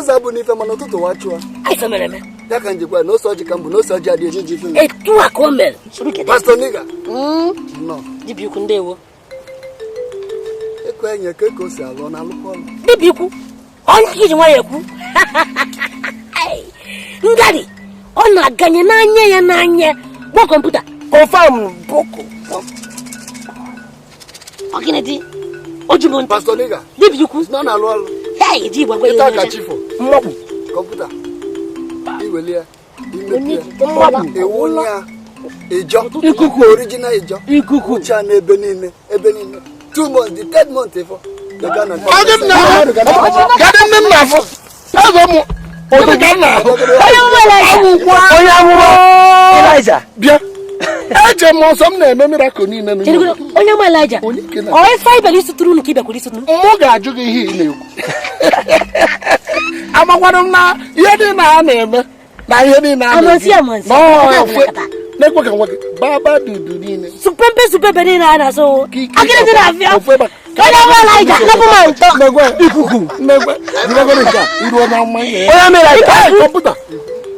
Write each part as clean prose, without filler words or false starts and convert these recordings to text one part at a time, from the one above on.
Ụzọ abụ n'ife mana ụtụtụ wachụọ. Ife mere eme. Ya ka njikwa na ose ọjị ka mbụ na ose ọjị adị ejiji ife. Etu a ka o mere. Pastor Niga. Nnọọ. Dibịa ukwu ndewo. Ekwe enye ka o si alụ ọ na-alụkwa ọlụ. Dibịa ukwu, onye ka iji nwayọ ekwu. Ngari, ọ na-aganye n'anya ya n'anya gba kọmputa. Confirm boko. Ọ gịnị dị? O ju m ntị. Pastor Niga. Dibịa ukwu. Ọ na-alụ ọlụ. Hei, ji gbagwa ya Ịta onye ka ọcha. chifo. Mmọkpụ. Kọmputa. Iweli ya. Imepe ya. Mmọkpụ. Iwu ya. Ijọ. Ikuku. Original ijọ. Ikuku. Ucha n'ebe niile. Ebe niile. 2 months, the third month ifo. Kedu ndị nna afọ? Eze mụ. Otu ka nna ahụ. Onye amụma Elijah. Bịa. Eje m ọsọ m na-eme miracle niile n'ime. Onye amụma Elijah. Onye ke na- Ọ ife anyị bịara isuturu unu ka ị bịakwara isuturu? Mụ ga-ajụ gị ihe ị na-ekwu. Amakwanụ m na ihe niile a na-eme na ihe niile a Amansi, na-eme. amansi. Na ọ ofe. Na-ekwe ka nwa gị baba dudu niile. Supempe supempe niile a na-asụ. Agịrị dị na-afịa. Ofu ebe. Onye amụma Elijah, napụ m ntọ. Nnekwe. Ikuku. Nnekwe. Jidegoro nke a. Iruo na mma ihe. Onye amụma Elijah. Ee, kọmputa.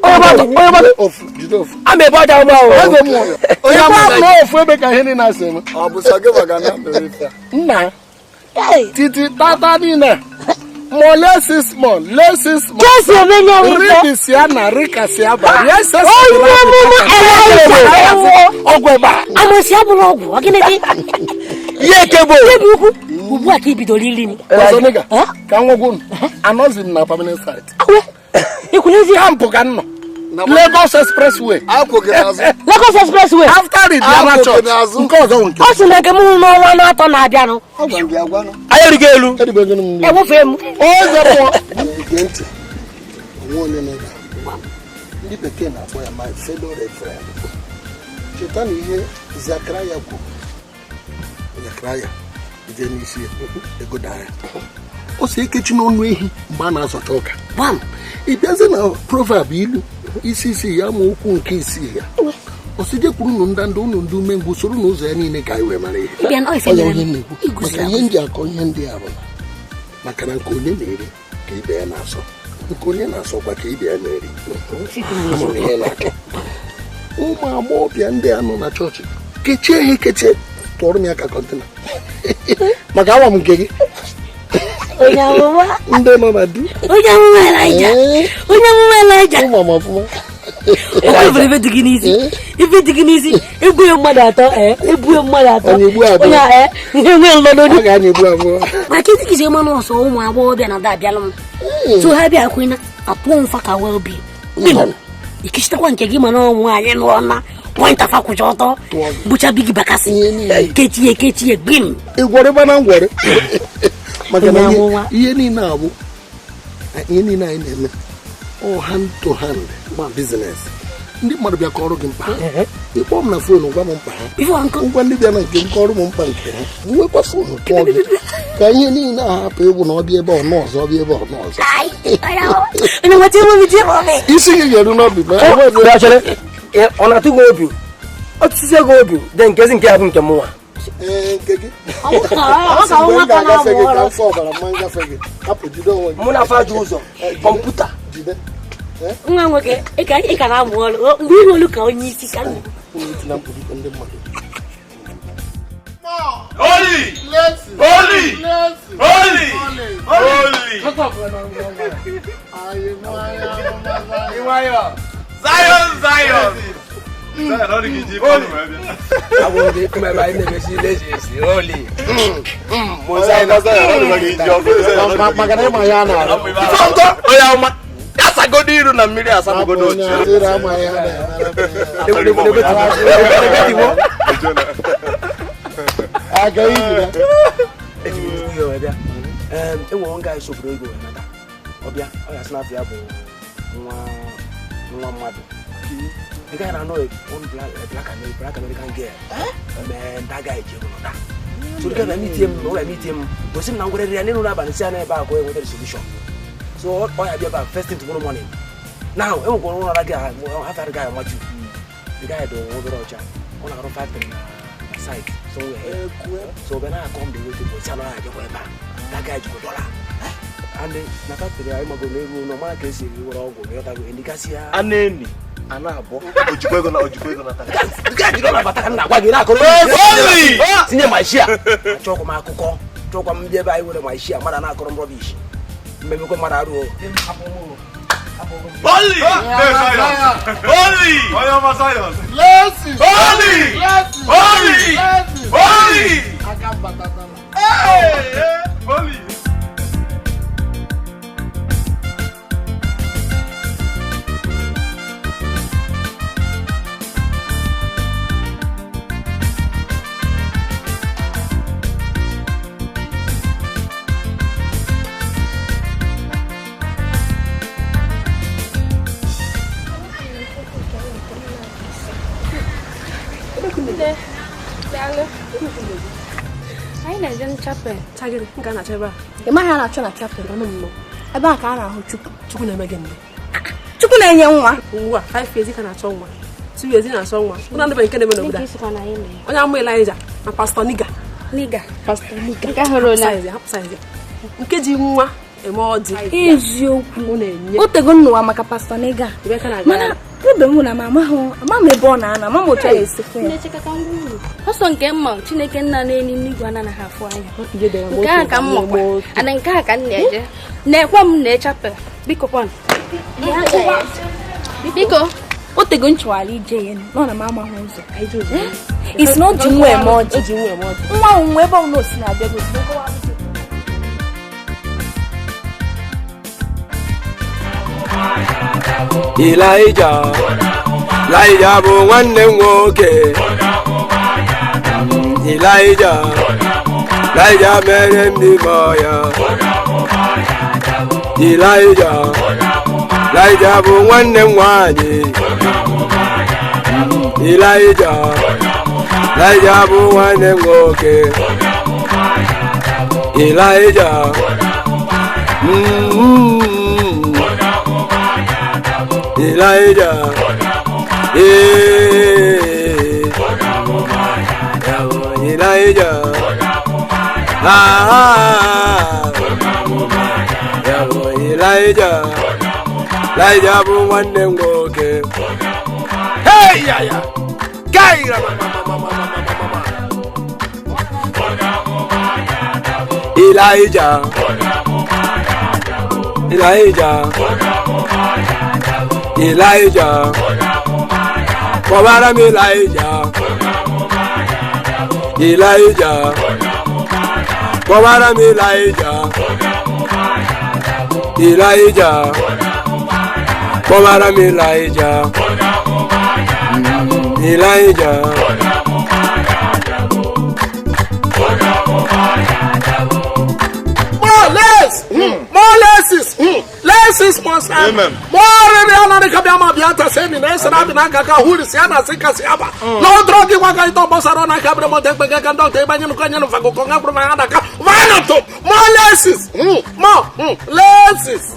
Onye gbata, onye gbata. Ofu, jide ofu. Ama ebe ọja mma o. Eze mmụọ. Onye amụma Ịkwa na ofu ebe ka ihe niile a si eme. Ọ bụ sọ gị gbaga na mere ife a. Nna. Hey. Titi tata niile. Mole six months, le 6 months. Jesi emenye ife. Ribisi na rikasi aba. Yes, yes. Onye amụma Elijah. Ọgwụ ebe a. Amansi abụrụ ọgwụ, ọ gịnị dị? Ihe eke bụ. Dibịa ukwu, ugbu a ka i bidoro iri m. Pastor Niga, Eh? ka m gwagwa unu, anọzi m na permanent site. Awe, ikwuru ezi. Kampụ ka m nọ. Lagos Expressway. Akwụ gị n'azụ. Lagos Expressway. After the Diana Akwụ gị Church. n'azụ. Nke ọzọ bụ nke. Ọ sị na nke m hụrụ n'ọnwa na-atọ na-abịanụ. Ọ gwara m gị agwanụ. Anyị erigo elu. Eribego m nri. Ewufee m. Eze mmụọ. Gee ntị. Onwe onye na-ebe a. Ndị bekee na-akpọ ya my fellow reverend. Cheta na ihe Zekaraya kwuru. Zekaraya jee n'isi ya, ego daa ya. O si ekechi n'ọnụ ehi mgbe a na-azọcha ụka. Bam. Ị bịazie na proverb ilu isi isi ya ma okwu nke isii ya. O si jekwuru unu ndanda unu ndị umengwụ soro n'ụzọ ya niile ka anyị wee mara ihe. Ịbịa na ọ ife Ọ ya mere onye m. na-ekwu Iguziri maka ihe ndị akọ ihe ndị a bụ na maka na nke onye na-eri ka ibe ya na-asọ nke onye na-asọkwa ka ibe ya na-eri. Ama m ihe na-akọ. Ụmụ agbọghọbịa ndị a nọ na chọọchị kechie ha ekechie tụọrọ m ya ka container maka awa m nke gị. Onye amụma. Ndị nọ na di. Onye amụma Elijah. Onye amụma Elijah. Ụmụ m ọfụma. O nwere ife dị gị n'isi. Ife dị gị n'isi. Egbughị mmadụ atọ, ee. Egbughị mmadụ atọ. Onye egbu abụọ. Onye a, ee. Ihe nwe nlọ n'olu. Ọ ga-anya egbu abụọ. Maka ezi gị mmanụ ọsọ ụmụ agbọghọbịa na da abịalụ m. So ha bịa kwena atụọ mfa ka well be. Gbim. Ikichitakwa nke gị mana ọnwụ anyị nụọ na pọịnt afa kwụcha ọtọ. Bụcha bigi bakasị. Ihe niile. Kechie kechie gbim. Ịgwọrịba na ngwọrị. Maka na Onye ihe- amụma. ihe niile a bụ ihe niile anyị na-eme all hand to hand business. Ndị mmadụ bịa kọrọ gị mkpa ha. Ịkpọ m na phone gwa m mkpa ha. Ife ọnkụ. Ngwa ndị bịa na nke m kọrọ m mkpa nke ha. Nwekwa phone kpọọ gị. Ka ihe niile a hapụ ịbụ na ọ bịa ebe ọnụ ọzọ ọ bịa ebe ọnụ ọzọ. Ai, onye amụma. Onye nweta ime obi tie m obi. Isi gị ga-eru n'obi ma Bịa chere. Ọ na-atụ gị obi. Ọ tụsizie gị obi. De nkezi nke ya bụ nke mụnwa. Ee, nke gị. Ọ bụ ka ọ Asị ka mgbe m nwa ka ga-agafe na-amụ gị ka ọrụ. m fụ ọbara mma ngafe gị. Hapụ jide onwe gị. Mụ na afọ ajọ ụzọ. Kọmputa. Jide. Nwa nwoke, ị ka na-amụ ọrụ. Mgbe iru olu ka onye isi ka m. Unu etina mkpu biko ndị mmadụ. Holy! Holy! Holy! Holy! Zion, Zion! Zion, ọ dị ka iji ife ọnụ wee bịa. Agwọ gị kuma ebe anyị na-emesi ile esi esi. Oli. Zion, ọ dị ka iji ọkụ. Maka na ịma ya na-arụ. Ifeọntọ, onye amụma, ya sagodo iru na mmiri asagodo Onye oche. asịrị ama ya na-eme. Aga iji ya. Eji m nnukwu ihe wee bịa. Enwere nga anyị sobodo ego wee nata. Ọ bịa, ọ ya sị na afọ ya bụ nwa nwa mmadụ. The guy na know one black, black American girl. Man, that guy ji ego nọta. So the guy bịa meet him, ọ bịa meet him. Gosi m na ngwere ya n'elu n'abalị si ya n'ebe a ka o nweta the solution. So ọ ya bịa ebe a first thing tomorrow morning. Now, enwekwara ụlọ gị afọ guy amachu. The guy dị obere ọcha. Ọ na-arụ factory na site somewhere here. So bịa na-akọ m the way people si anọ ya abịakwa ebe a. That guy jikwa dollar. And na factory anyị mago na eru ụlọ mara ka esi were ọgwụ ịghọtago eligasị ya. A na-eni a na-abọ. Ojikwa ego na ojikwa ego nata. Nke a jiri ọla bata ka m na-agwa gị na-akọrọ Holy! tinye ma shia. Achọkwa m akụkọ chọkwa m ndị ebe anyị were ma shia mmadụ na-akọrọ m rubbish. Mmemekwa mmadụ arụ o. Holy! Holy! Onye ọma Zion. Blessings. Holy! Blessings. Holy! Blessings. Holy! Aka m batatala. Hey! Holy! Anyị na-eje chapel. Chagịrị, nke a na-achọ ebe a. Ị maghị a na-achọ na chapel. Ọnụ mmụọ. Ebe a ka a na-ahụ Chukwu. Chukwu na-eme gị ndị. Chukwu na-enye nwa. Ugbu a, 5 years ka na-achọ nwa. 2 years na-achọ nwa. Ụnụ anụbeghị nke na-eme n'obodo a. Onye amụ Elijah na Pastor Niga. Niga. Pastor Niga. Nke hụrụ na Hapụ size ya. Nke ji nwa eme ọdị. Eziokwu. Ọ na-enye. O tego nnụwa maka Pastor Niga. Ebe ka na-aga. Mana problem bụ na m amaghị ama m ebe ọ na-anọ, ama m otu a ga-esi fụ ya. Ọsọ nke mma Chineke nna n'elu n'igwe anaghị afụ anya. Nke a ka m makwa, ana nke a ka m na-eje. Na-ekwe m na chapel. Biko kwan. Biko, o tego nchụwala ije ya nọ na m amaghị ụzọ. Isi na o ji nwa eme ọjị. O ji nwa eme ọjị. Nwa ahụ nwa ebe ọ bụla o si na-abịa gosi. Elijah, Elijah bụ nwanne m nwoke. Elijah, Elijah mere m n'ime ọhịa. Elijah, Elijah bụ nwanne m nwanyị. Elijah, Elijah bụ nwanne m nwoke. Elijah, Elijah, eh, Elijah, ah, Elijah, Elijah bụ nwanne m nwoke. Hey, ya ya, kai ra ma ma ma ma ma ma ma ma. Elijah, Elijah. Elijah, kpọbara m Elijah. Elijah, kpọbara m Elijah. Elijah, kpọbara m Elijah. Elijah. More less. More lesses. Lesses must have. Amen. More riana kabia biata semi na esra bina kaka huri siana sika siaba. No drogi waka ito bosaro na kabre mo tekpe kaka ndo te banyo kanya no fago konga pro ma ka. Vano to. More lesses. More lesses.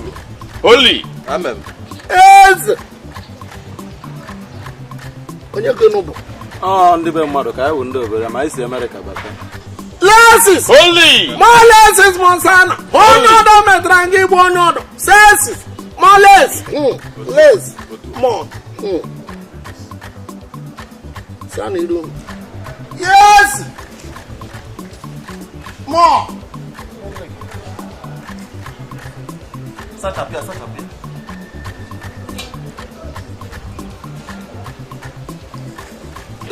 Holy. Amen. Ez. Onye kenu bụ. Ọ ndị be mmadụ ka anyị wụ ndị obodo ma anyị si Amerịka bata. Lesses. Holy. More lesses Monsana. Onye ọdọ metara nga igbu onye ọdọ. Senses. More less. Less. More. Sana iru. Yes. More. Sachapụ ya, sachapụ ya.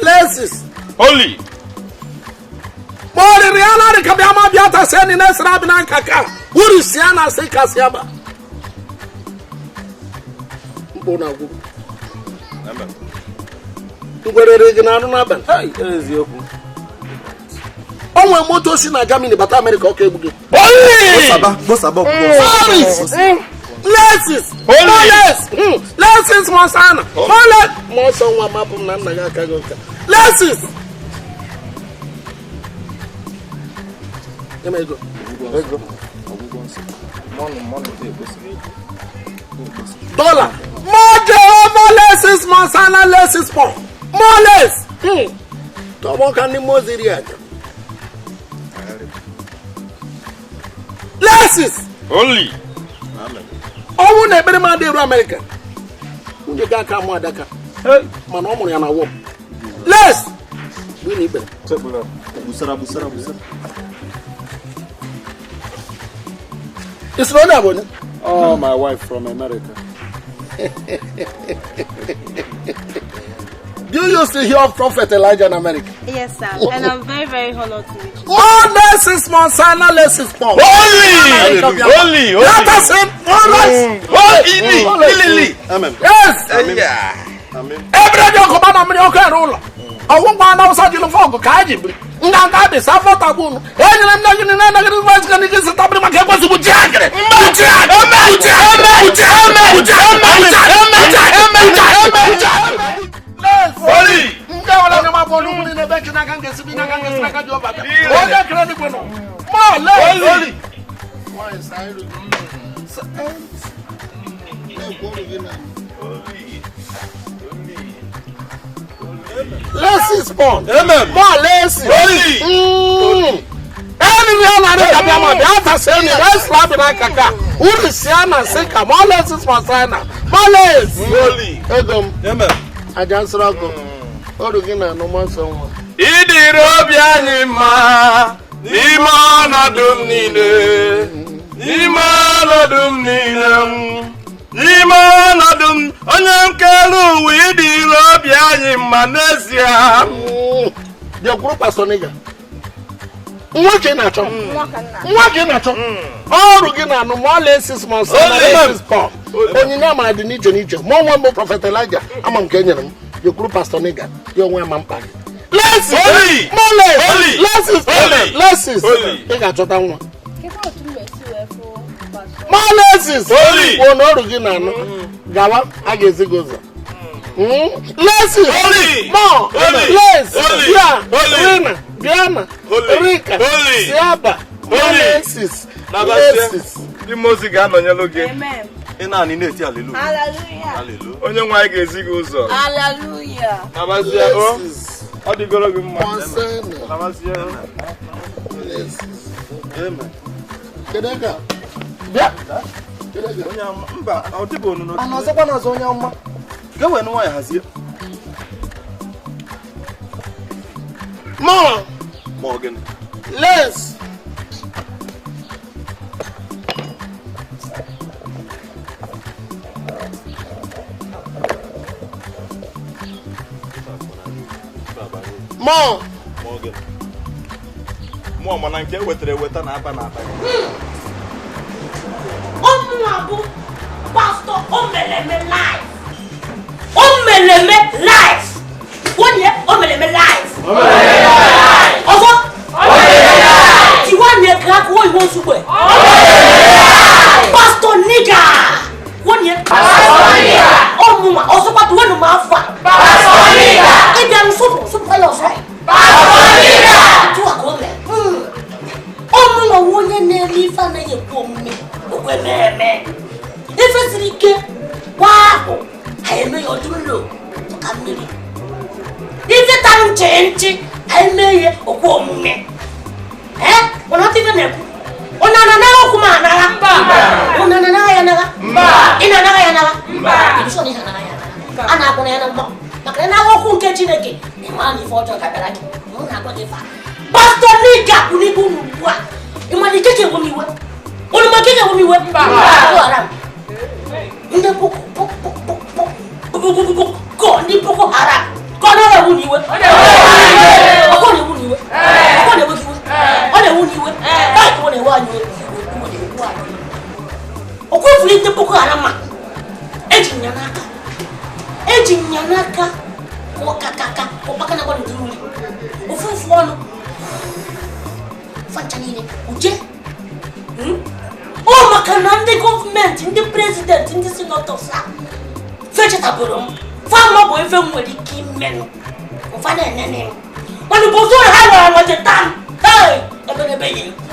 Lesses. Holy. Mori riana de kabiama biata seni nesra bina kaka. Uri siana sika siaba. Mbona gu. Amen. Ngwere regi na anu n'abalị. Hey, eziokwu. Onwe moto si na Germany bata America ọka egbu gị. Holy! Gbosaba Sorry. Lesses. Holy. Less. Lesses Monsana. Mole. Mo sọ nwa mapụ m na nna gị aka gị ụka. Lesses. Nye m ego. Ego. Dollar. More Jehovah lesses Monsana lesses more. More less. Tọgbọ ka ndị mmụọ ozi ri aja. Lesses. Holy. Ọnwụ na ekpere m adịghị eru Amerịka. Nwunye gị aka amụ adaka. Mana ọ mụrụ ya na wọm. Les! Gbu na ikpere. Busara, busara, busara. Ị sịrị onye a bụ onye? Oh, my wife from America. Do you still hear of Prophet Elijah in America? Yes, sir. And I'm very, very honored to meet you. Oh, less is small, son, less is small. Holy! Holy! Holy! Let us in. Holy! Holy! Amen. Yes! Amen. Every day, come on, I'm going to roll. I won't want to say you for Kaji. Nganga be safota bunu. Enyere m nagini na nagini voice ka nigi sita bri maka ekwesị bụ jiagre. Holy! Nke wala na ma bolu muni na bench na kange sibi na kange sibi na Jehova. Onye kere ni kwenu. Ma le. Holy! Why is I Lesi spawn. Amen. Ma lesi. Holy! Ẹni ni ọ̀nà àti tàbí àmọ̀ bí àtà sẹ́ni ẹ̀ sílábì náà kàkà. Uri siana sika ma lesi spawn sáyẹnà. Ma lesi. Holy! Ego m. Amen. Aja nsịrị ọkụ. Oru gị na anụma nsọ nwa. Ịdịrị obi anyị mma n'ime ọnọdụ m niile, n'ime ọnọdụ m niile, n'ime ọnọdụ m onye nkere ụwa ịdịrị obi anyị mma n'ezie. Bịakwuru Pastor Niga. Nwa ka ị na-achọ. Nwa ka ị na-achọ. Ọrụ gị na-anụ ma ọla esi small small. Onyinye amara dị n'iche n'iche. Mụ onwe m bụ Prophet Elijah ama m ka e nyere m. Bịakwuru Pastor Niga. Ya onwe ama mkpa gị. Lesi! Holy! Mọles! Holy! Lesi! Holy! Lesi! Holy! Ị ga-achọta nwa. Kedu otu m ga-esi wee fụ pastor? Mọlesis! Holy! Kwuo na ọrụ gị na-anụ. Gawa, a ga-ezi gị ụzọ. Lesi! Holy! Mọ! Holy! Les! Holy! Bịa! Holy! Rina! Bịana! Holy! Rika! Holy! Siaba! Holy! Mọlesis! Nabazie. Lesis! Ndị mmụọ ozi ga-anọnyelụ gị. Amen. Ị naanị na-eti hallelujah. Hallelujah. Hallelujah. Onye nwe anyị ga-ezi gị ụzọ. Hallelujah. Nabazie o. Lesis! Ọ dịgoro gị mma. Kọnsena! Nabazie o. Lesis! Amen. Kedu ego a? Bịa! Kedu ego a? Onye ama mba, ọ dịbụ onunu. A na-azọkwa n'azụ onye ọma. Ga wee nụ nwaanyị hazie. Mọ! Ma ọ gịnị? Les! Mọ! Ma ọ gịnị? Mụọ mana nke e wetara eweta na-aba n'aba. Ọmụnwa bụ pastọ Omeleme live. Omeleme live. Wonye Omeleme live. Ọzọ. Tiwa nye krak wo iwo nsukwe. Pastọ Niga. Wonye. Ọmụnwa ọzọkwa tuwe nu ma afọ a. Ịbịa nsụpụ sụpụ ya ọzọ. Tụwa ka o mere. Ọmụnwa nwe onye na-eme ife anaghị ekwe omume okwe mere ife siri ike kwa ahụ ha eme ya ọdụlụ ka mmiri ife tara nche nchi ha eme ya okwe omume ee ụna ife na-ekwu ụna na-anara okwu ma anara ụna na-anara ya anara ị na-anara ya anara ịbụsọ na ihe anara ya anara a na-akwụna ya na mgba maka na ịnara okwu nke Chineke na ịmara na ife ọjọọ ga-abịara gị mụ na-agwa gị ife a. Pastor Niga kwụ n'ibu unu ugbu a ị ma na ike ga-enwe m iwe unu ma ike ga-enwe m iwe Boko Haram ndị Boko Boko Boko Boko Boko Boko ndị Boko Haram ka ọ na-ewu n'iwe ọkọ na-ewu n'iwe ọkọ na-ewe gị iwe ọ na-ewu n'iwe ọ na-ewe anyị iwe iwe na-ewu anyị ọkwa ifuru ndị Boko Haram ma eji m ya n'aka eji m ya n'aka ka ụkpaka na gwa ndị uri ofu ofu ọnụ fancha niile uje ọ maka na ndị gọọmenti ndị prezidenti ndị sinetọs a fechetabụrụ m fama bụ ife m nwere ike imenụ ụfa na-enene m mana ụbọchị ụlọ ha gwara m cheta m ee ebenebe ya ekwu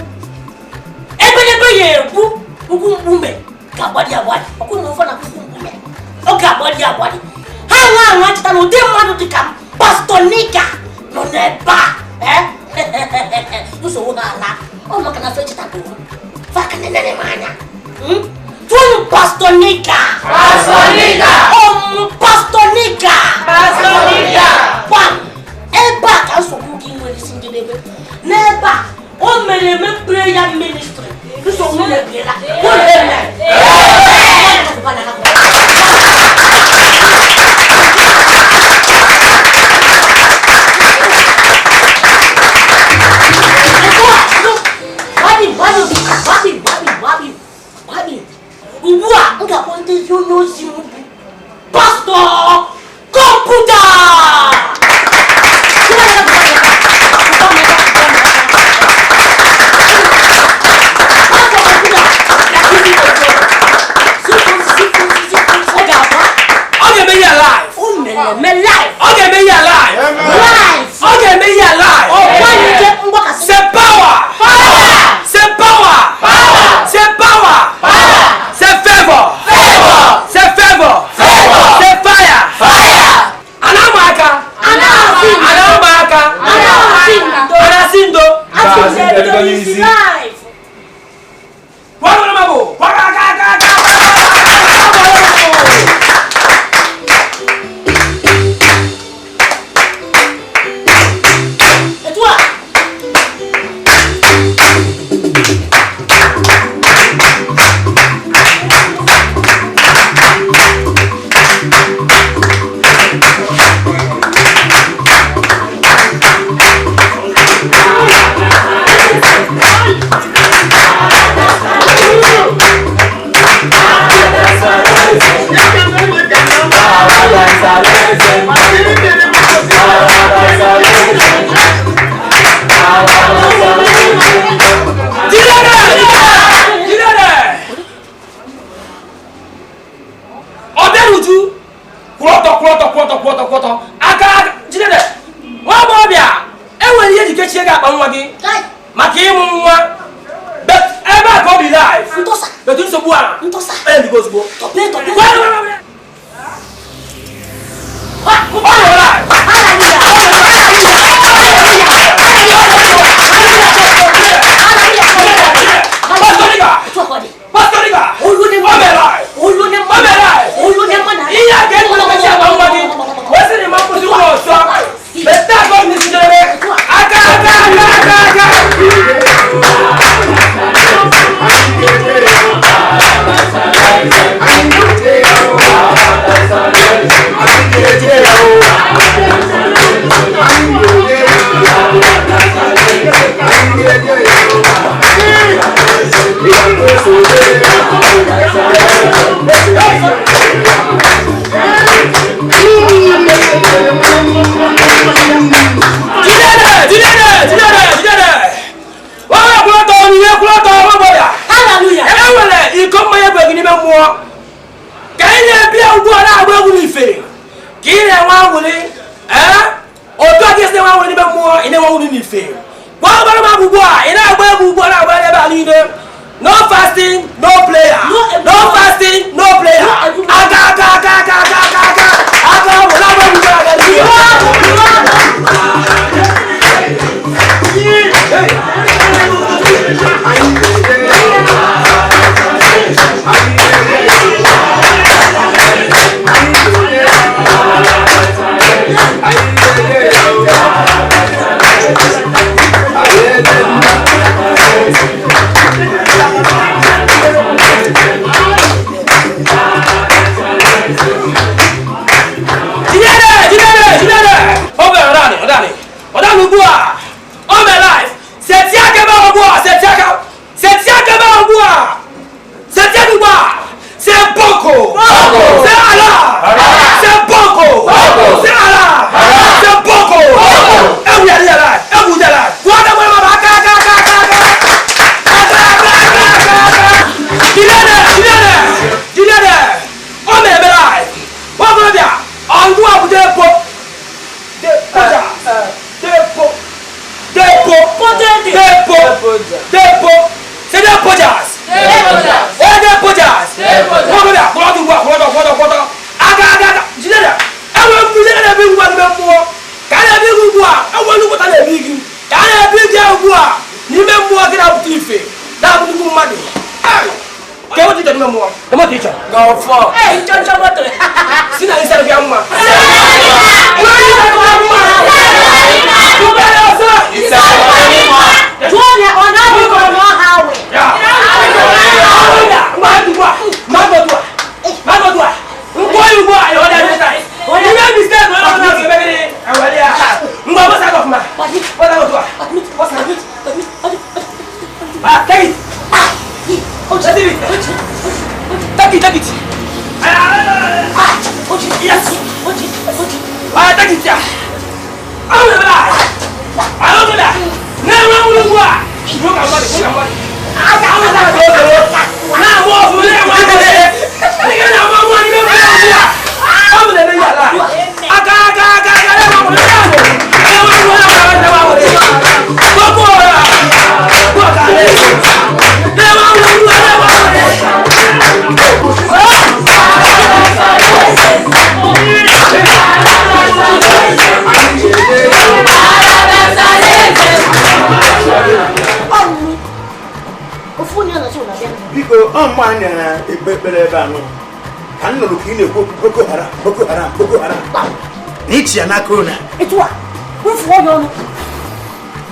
ebenebe ya ekwu ugwu mkpume ga-agbadi agbadi ọkụ na ụfa na ugwu mkpume ọ ga-agbadi agbadi ha nwa anwa cheta na ụdị mmadụ dị ka m Pastor Niga nọ n'ebe a nsogbu ha ala ọ maka na fechetabụrụ m fa ka na-enene m anya Tụọnụ Pastor Nika. Pastor Nika. Pastor Nika. Pastor Nika. Gbam. Ebe a ka nsogbu gị nwere isi njedebe. N'ebe a, o mere eme prayer ministry. Nsogbu na-ebiela. Ụlọ eme. Ugbu a, m ga-akpọ ndị onye ozi m bụ Pastor Kọmputa! Ọ ga-eme ya live. O mere eme live. Ọ ga-eme ya live. Live. Ọ ga-eme ya live. Ọ kwanye mgbakasị. Say power. Power. Say power. Power. Say power. Power. Say favor. Favor. Say favor. Favor. Say fire. Fire. Anamaka. Anasị ndo. Anamaka. Anasị ndo. Anasị ndo. Asị ndo is live. Kwara mabo. Kwara aka aka aka. Etu a. Ọbịaruju kwụrụ ọtọ kwụrụ ọtọ kwụrụ ọtọ kwụrụ ọtọ kwụrụ ọtọ aka aka jidere nwa agbọghọbịa enwere ihe jikechie gị akpa nwa gị maka ịmụ nwa ebe a ka ọ dị live betu nsogbu a onye ozugbo Iko mmanya bụ gị n'ime mmụọ ka ị na-ebia ugbu a na-agba egwu n'ife ka ị na-enwe anwụrị ee otu a ga-esi enwe anwụrị n'ime mmụọ ị na-enwe anwụrị n'ife gwa ọgbara m ugbu a ị na-agba egwu ugbu a na-agba ebe a niile. No fasting, no prayer. No fasting, no prayer. Aka aka aka aka aka aka aka aka ọ bụ na-agba egwu ugbu a Kedu ịchọ n'ime mmụọ? Kedu ịchọ? Gọfọ. Ee, nchọ nchọ moto. Si na ịsara bịa mma. Ka m nụrụ ka ị na-ekwu okwu Boko Haram, Boko Haram, Boko Haram na ichi ya n'aka ụna etu a mfụọ ya ọnụ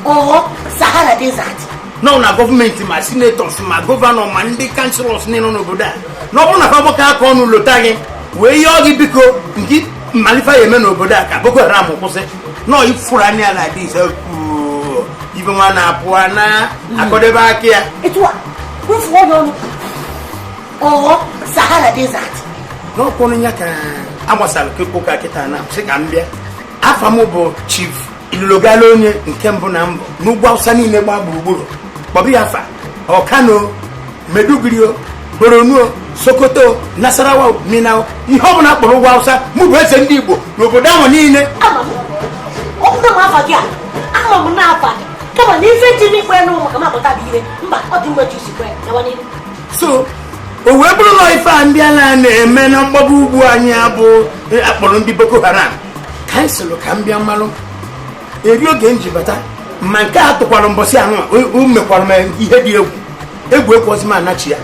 ọghọ Sahara Desert nọ na gọọmenti ma senators ma gọvanọ ma ndị councilors niile n'obodo a na ọ bụrụ na fa gbakọ aka ọnụ lota gị wee yọọ gị biko nke malifa ya eme n'obodo a ka Boko Haram kwụsị nọọ ifuru anya na dis ibe nwa na-apụ na akọdebe aka ya etu a mfụọ ya ọnụ ọghọ Sahara Desert n'ọkwụrụ ya ka a gbasara ụka kịta na sị ka m bịa. Afa m bụ Chief Ilulogala onye nke mbụ na mbụ n'ugwu Awụsa niile gbaa gburugburu kpọbụ ya afa Ọkano, Meduguri, Borno, Sokoto, Nasarawa, Minna, ihe ọ bụla kpọrọ ugwu Awụsa mụ bụ eze ndị Igbo n'obodo ahụ niile. So o wee bụrụ na ife a ndị ala na-eme na mgbago ugwu anyị abụ akpọrọ ndị Boko Haram ka anyị sịrị ka m bịa mmalụ eri oge m ji bata ma nke a tụkwara mbọsị anụ o mekwara m ihe dị egwu egwu ekwozi m anachi ya.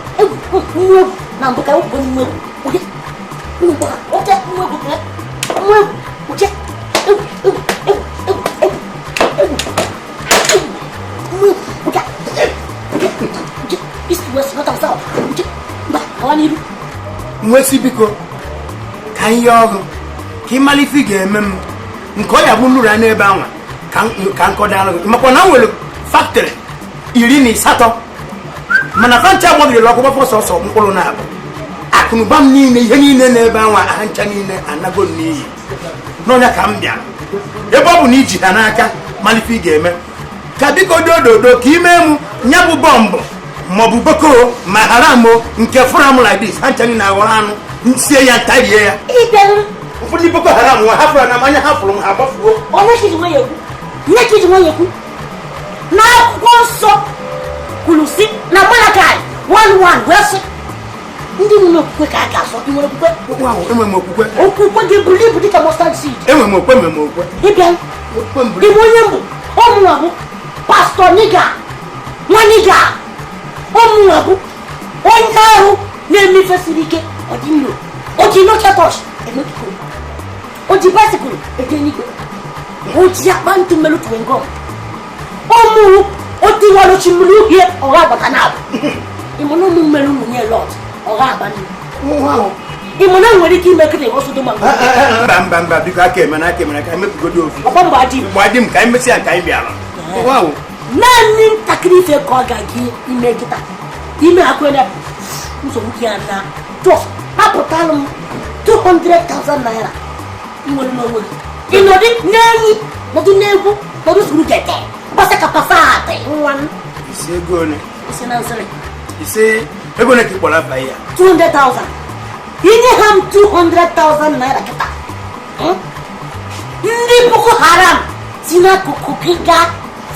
Nwesị biko ka ihe ọrụ ka ị mara ife ị ga-eme m nke ọ ya bụ nlụrụ anya ebe anwa ka nkọdalụ gị makwa na m nwere factory 18 mana fancha agbagidere ọkụ gbafọ sọsọ mkpụrụ na abụ akụnụba m niile ihe niile n'ebe anwa aha ncha niile anago m n'iyi n'ọnya ka m bịara ebe ọ bụ na iji ha n'aka mara ife ị ga-eme ka biko dododo ka ime mụ nya bụ bọmbụ maọbụ Boko ma haram nke fụram like this ha ncha niile aghọrọ anụ nsie ya ntarie ya. Ụfọdụ Boko Haram nwa ha fụrụ na mmanya ha fụrụ m ha gbafuo. N'akwụkwọ nsọ kwuru si na Malakai 1:1 wee sị ndị nwere okwukwe ka a ga-asọ. Ị nwere okwukwe? Enwere m okwukwe. Okwukwe gị buru ibu dịka mustard seed. Enwere m okwe, enwere m okwe. Ịbịa ịbụ onye mbụ ọmụnwa bụ Pastọ Niga nwa Niga ọmụnwa bụ onye ahụ na-eme ife siri ike ọ dị nro o ji nocha tọch emetụkọ o ji baịsikụl eje n'igwe o ji akpa ntụ mmerụ tuwengọm ọmụwụ o tiwara osimiri uhie ọgha agbata na abụ ịmụna ụmụ mmerụ ụmụ nye lọt ọgha agba nnu ịmụna nwere ike ime kịta ọsọdụ ma mba mba mba biko aka eme na aka eme na ka emepụgodo ofu ọkwa mgbe adị mgbe adị m ka anyị mesịa nke anyị bịara. Naanị ntakịrị ife ka ọ ga-aga ime kịta ime akwere nsogbu gị na tụọ apụtalụ m 200,000 naira nwere n'onwe gị ịnọdụ n'enyi nọdụ n'egwu nọdụ suru keke gbasa ka pasatị nwa m ise ego ole ise na nsịrị ise ego ole ka ị kpọrọ afa ya 200,000 inye ha m 200,000 naira kịta ndị Boko Haram si n'akụkụ gị gaa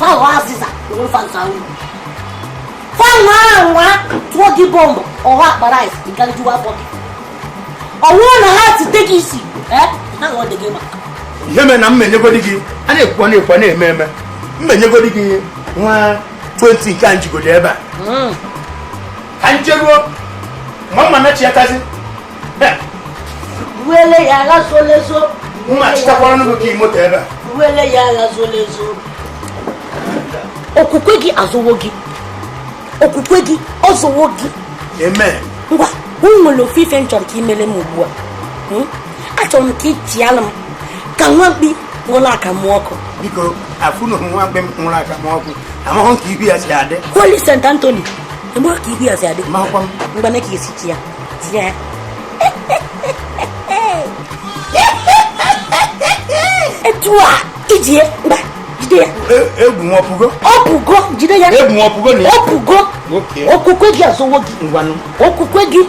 faghọ azịza were fansa uru fanwa anwa tụọ gị bọmbụ ọghọ akpa rice ịgalijuwa afọ gị ọwụrụ na ha site gị isi ha ghọ dị gị maka ihe mere na m menyegodi gị a na-ekwu na-ekwu na-eme eme m menyegodi gị nwa 20 nke a njigodi ebe a ka njeruo Mama na chi atazi. Wele ya ala zolezo. Mma chitakwara nnukwu ka imoto ebe a. Wele ya ala zolezo. Okwukwe gị azụwo gị. Okwukwe gị ọzụwo gị. Amen. Ngwa, m nwere ofu ife m chọrọ ka imere m ugbu a. Achọrọ m ka ị chịala m ka nwa mkpi ṅụrụ akamụ ọkụ. Biko, afụnụ nwa mkpi m ṅụrụ akamụ ọkụ. Amahụ ka ihu ya si adị. Holy Saint Anthony, amahụ ka ihu ya si adị. Mahụkwa m. Ngwa na ka esi chi ya. Chi ya. Etu a iji ya, ngwa, jide ya. Egwu m ọpụgo? Ọpụgo, jide ya. Egwu m ọpụgo na ya? Ọpụgo. Okwukwe gị azụwo gị. Ngwanụ. Okwukwe gị.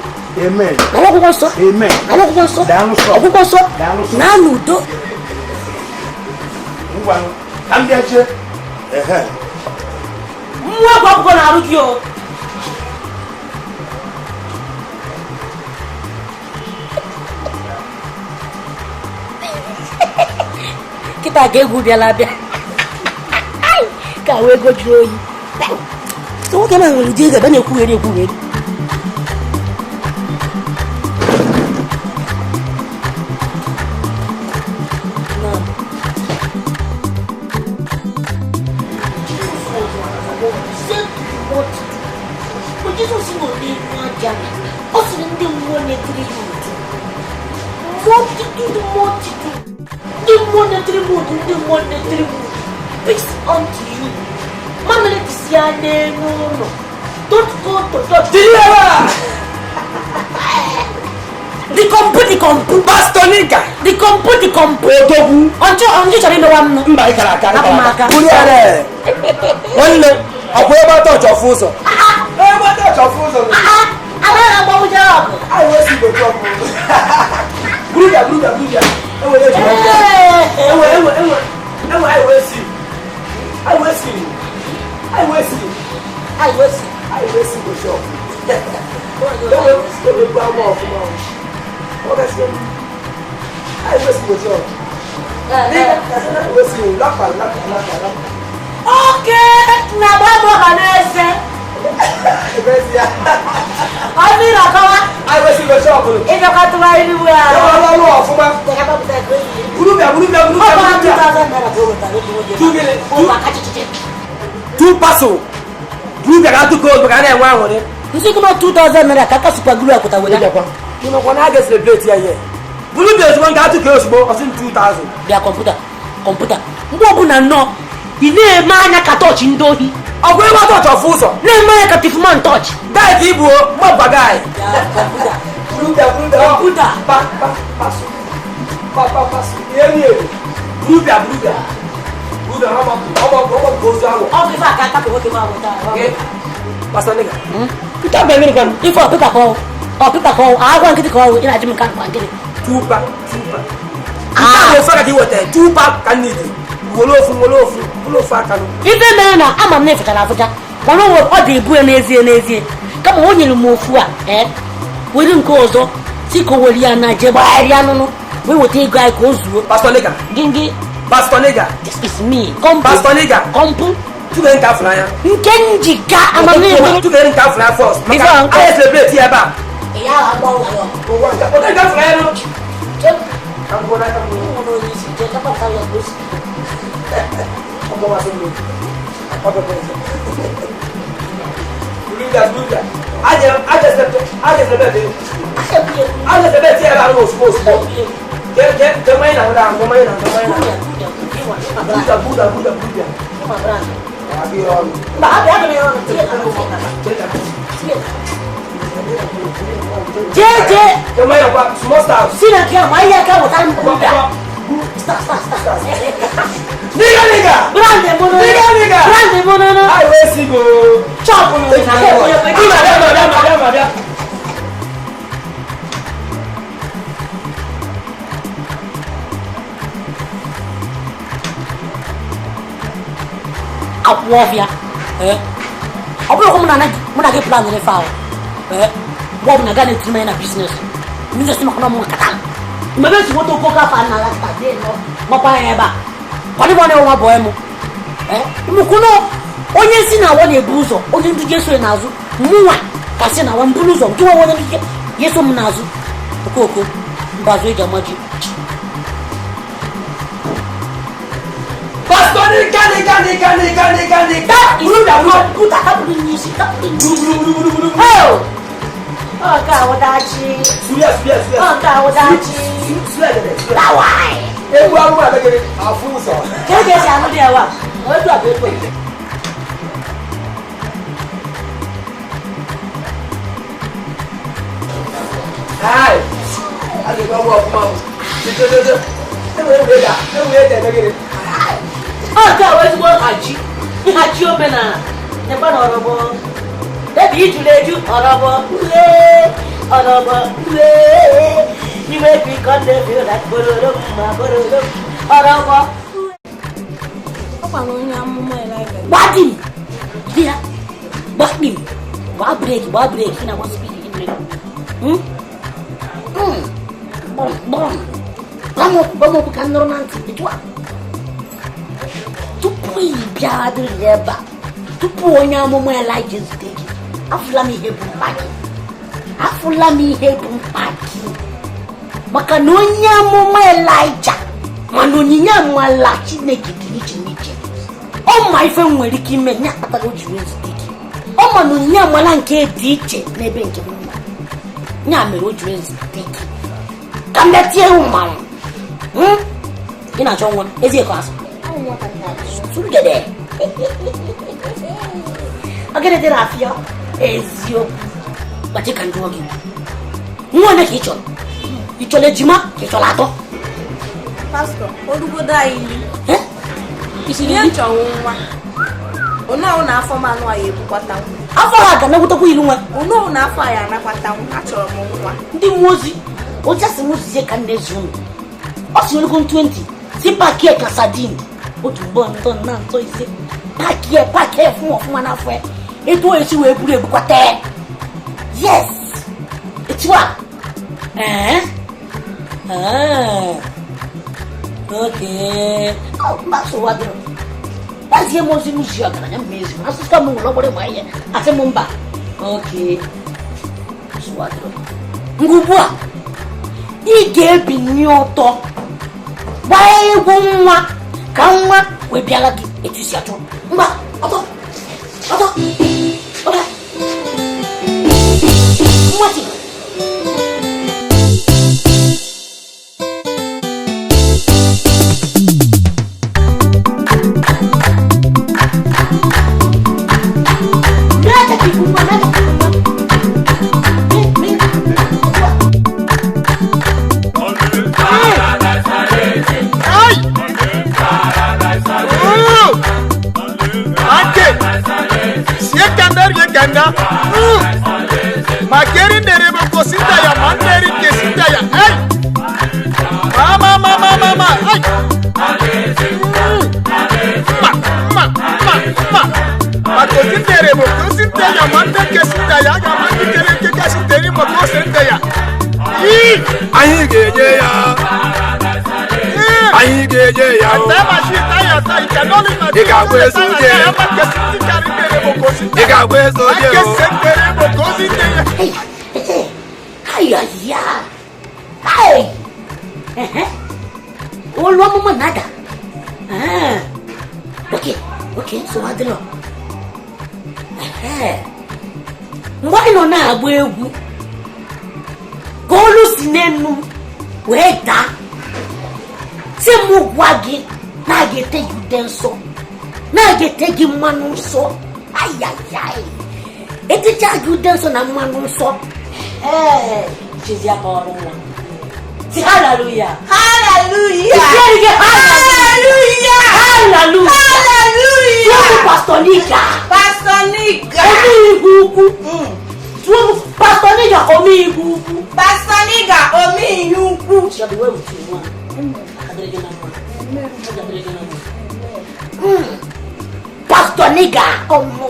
Amen. Nara akwụkwọ nsọ. Amen. Nara akwụkwọ nsọ. Daalụ sọ. Akwụkwọ nsọ. Daalụ sọ. Na n'udo. Ngwanụ. Ka m bịa jee. Ehe. Mmụọ egwu akwụkwọ na-arụ gị o. Kịta ka egwu bịala abịa. Ka wee ego jụrụ oyi. So nwoke na nwere ụdị ego ebe na-ekwugheri ekwugheri. Jizọs nọ n'elu aja, ọ sịrị ndị mmụọ na-etiri ya udu. Multitude, multitude. Ndị mmụọ na-etiri m udu, ndị mmụọ na-etiri m udu. Peace unto you. Mamịrị tisi ya n'elu ụlọ. Don't go to church. The kompu, the kompu. Pastor Nika. The kompu, the kompu. Odogwu. Ọnjọ chọrọ imewa m nụ. Mba, ị kara aka. Hapụ m aka. Buru ya re. Nwanne, ọkwa ebe atọ chọfụ ụzọ. Ebe atọ chọfụ ụzọ. Anaghị agbanwụja ọgụ. Anyị wee si igbochi ọkụ. Buru ya, buru ya, buru ya. Enwere eji ọkụ. Enwe, enwe, enwe. Enwe, anyị wee si. Anyị wee si. Anyị wee si. Anyị wee si. Anyị wee si igbochi ọkụ. Enwe, enwe bụ ama ọfụma. Ọ gasị m. Anyị wee si igbochi ọkụ. Anyị wee si lapa, lapa, lapa, lapa. Oke na gbagbo ha n'eze. Ọdún ìrọ̀kọ́wá. Anyị wee si igbochi ọkụ. Ịbịakwa tụgharị iwu a. Enwe ọrụ ọrụ ọfụma. Buru bịa, buru bịa, buru bịa, buru bịa. Two parcel. Buru bịa ga-atụ ka otu ka a na-enwe aṅụrị. Nsị gị na 2000 naira ka aka super glue akwụta weta. Ịnọkwa na a ga-eselebrate ya ihe. Buru bịa ozugbo nke atụ ka ozugbo ọsị 2000. Bịa kọmputa, kọmputa. Mgbe ọbụla nnọọ, ị na-eme anya ka tọọchị ndị ohi. Ọ bụ ebe tọọchị ọfụ ụzọ. Na-eme anya ka tifman tọọchị. Gaị ka ibu mọba gaị. Kọmputa. Buru bịa, buru bịa. Kọmputa. Pa, pa, pasụ. Pa, pa, pasụ. Ihe ni elu. Buru bịa, buru bịa. Buru bịa, ọmọ ozu ahụ. Ọ bụ ife a ka aka nwoke m ahụ taa. Pastor Nigga. Nke a bụ mmiri kwanụ. Ife ọpịpa ka ọwụ. Ọpịpa ka ọwụ. Agwa nkịtị ka ọwụ. Ị na-ajụ m nke akwa nkịtị. Tupa, tupa. Nke a bụ ofe ka ị weta. Tupa ka nne dị. Were ofu, were ofu, were ofu aka nụ. Ife mere na ama m na efechara afụcha. Mana ọ dị ebu ya n'ezie n'ezie. Kama o nyere m ofu a, were nke ọzọ si ka o were ya na jee gbagharịa nụnụ wee weta ego anyị ka o zuo. Pastor Nigga. Gịngị. Pastor Nigga. This is me. Kọmpu. Pastor Nigga. Kọmpu. Tụgere nke afọ n'anya. Nke njika amamihe. Tụgere nke afọ n'anya first. Maka anyị celebrate ya ebe a. Ya agba ụgwọ. Ụgwọ nke ụdị nke afọ n'anya nụ. Ka m gụọ n'aka m. Ọ gbawasị m n'obi. Ọ bụ eze. Buru bịa, buru bịa. Aja celebrate. Aja celebrate ya ebe a ozugbo ozugbo. Ke mmanya na ahụ, mmanya na mmanya na. Buda, buda, buda, buda. Mba, abịa abịa ya ọnụ. Jee jee. Si na nke ahụ, ahịa aka wetara m buda. Stop, stop, stop. Nigga, nigga. Brand mono. Nigga, nigga. Brand mono. I will see go. Chop no. Bịa, bịa, bịa, bịa, bịa. Akwụ ọfịa. Ọ bụrụ mụ na gị plan n'ife ahụ. Mgbe ọbụla gaa na-etiri m anya na biznes. Biznes maka na ọmụ nkata. Mgbe esi nweta oke oke afọ a na-ala kịta dị nọ makwa ya ebe a. Kwadịbọ na nwa bọọ mụ. Mụkwụ na onye si na awọ na-ebu ụzọ, onye ndu Jesu n'azụ, mụnwa Kasị na wa mburu ụzọ nke nwe onye ike ya eso m n'azụ. Okooko mbazụ eji ama ji. Pastor Nika, Nika, Nika, Nika, Nika, Nika. Oh! Ọ̀gá ọ̀dájì. Suya, suya, suya. Ọ̀gá ọ̀dájì. Suya, suya. Láwàá. Ewu arúgbó àbẹ́gẹ́rẹ́ àfúnsọ. Kéèké ṣe àmúdí ẹwà. Ọdún àbẹ́gbẹ̀. Hai. A lè gbọ́ wọ ọkùnrin àwọn. Jẹjẹjẹjẹ. Ewu ewu ẹja, ewu ẹja ẹ̀dẹ́gẹ́rẹ́. Ọ̀gá àwọn ezigbo nhaji. Nhaji omenala. Nekwa na ọrọbọ. Ebi ijuru eju ọrọbọ. Ọrọbọ. Iwe bi kọ na-ebi ụra bororo ma bororo ọrọbọ. Ọkwa na onye amụma Elijah. Gbadim! Di ya. Gbadim! Gbaa breki, gbaa breki na agba spidi gị breki. Gbọm, gbọm. Gbam okwu ka m nụrụ na ntị. Etu a. Tupu ị bịa dịrị ebe a, tupu onye amụma Elijah zute gị, afụla m ihe bụ mkpa gị. Afụla m ihe bụ mkpa gị. Maka na onye amụma Elijah mana onyinye amala Chineke dị n'iche n'iche. Ọ ma ife m nwere ike ime ya kpatara o ji wee zute gị. Ọ ma na onyinye amala nke dị iche n'ebe nke m nọ. Ya mere o ji wee zute gị. Ka m bịa tie mmanwụ. Ị na-achọ nwa ezi eko asụ. Surugede. Ogene dị n'afịa eziokwu. Gbachi ka njụọ gị. Nwa ole ka ị chọrọ? Ị chọrọ ejima ka ị chọrọ atọ? Pastor, orugodo anyị ili. Ihe m chọrọ nwa. Onye na afọ m anụ anyị ebukwata nwa. Afọ ha ga na-egwutakwa ilu nwa. Onye na afọ anyị anakwata nwa. Achọrọ m nwa. Ndị mmụọ ozi, ozi asị m ozizie ka m na-ezi unu. Ọ sị olugo 20, si pakie ka sardine. Otu mgbe ntọ na ntọ ise. Pakie, pakie ọfụma ọfụma n'afọ ya. Etu o esi wee buru ebukwata ya. Yes! Etu a. Eh? Ah. Okay. Oh, mba nsogbu adịrọ. Gbazie m ozi m zi ọgaranya m ezi. Asụsụ m nwere ọgbọrọ ịgba ihe. Asị m mba. Okay. Nsogbu adịrọ. Ngwa ugbu a, ị ga-ebinye ọtọ. Gbaa egwu nwa ka nwa wee bịara gị etu isi achọ. Ngwa, ọtọ. Ọtọ. Ọtọ. Nwa si. Makeri nderebo kosinda ya manderi kesinda ya. Hey! Mama mama mama. Hey! Ma ma ma ma. Makosinderebo kosinda ya manderi kesinda ya ga manderi ke kasinteri makosinda ya. Anyị ga-enye ya. Anyị ga-enye ya. Ị ga-agba ezi oje. Ị ga-agba ezi oje. Ayaya. Ai. Olu amụma na-ada. Okay, okay, nsogbu adịrọ. Mgbe anyị nọ na-agba egwu, ka olu si n'enu wee daa. Si m gwa gị na a ga-ete gị ude nsọ, na a ga-ete gị mmanụ nsọ. Ayayay. Etecha gị ude nsọ na mmanụ nsọ. Chizi aka ọrụ nwa. Si hallelujah. Hallelujah. Hallelujah. Hallelujah. Hallelujah. Pastor Nika. Pastor Nika. Omi ihu ukwu. Pastor Nika omi ihu ukwu. Pastor Nika omi ihu ukwu. Pastor Nika ọmọ.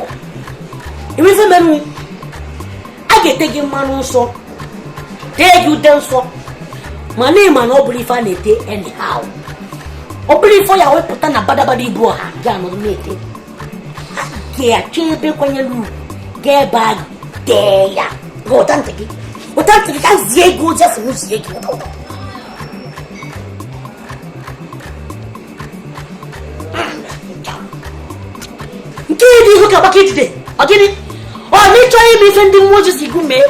Ìwé fẹ́ mẹ́nu. A ga-ete gị mmanụ nsọ. Tee gị ude nsọ. Mana ị ma na ọ bụrụ ife a na-ete anyhow. Ọ bụrụ ife ya wepụta na badabada ibu ọha gị anọdụ na-ete. A ga-achọ ebe kwanyere ugwu gaa ebe ahụ. Jide ya. Ghọta ntị gị. Ghọta ntị gị ka m zie gị ozi asị m zie gị. Ghọta ghọta. Nke dị ihu ka agbaka ijide. Ọ gịnị? Ọ na ị chọrọ ime ife ndị mmụọ ozi si gị mee?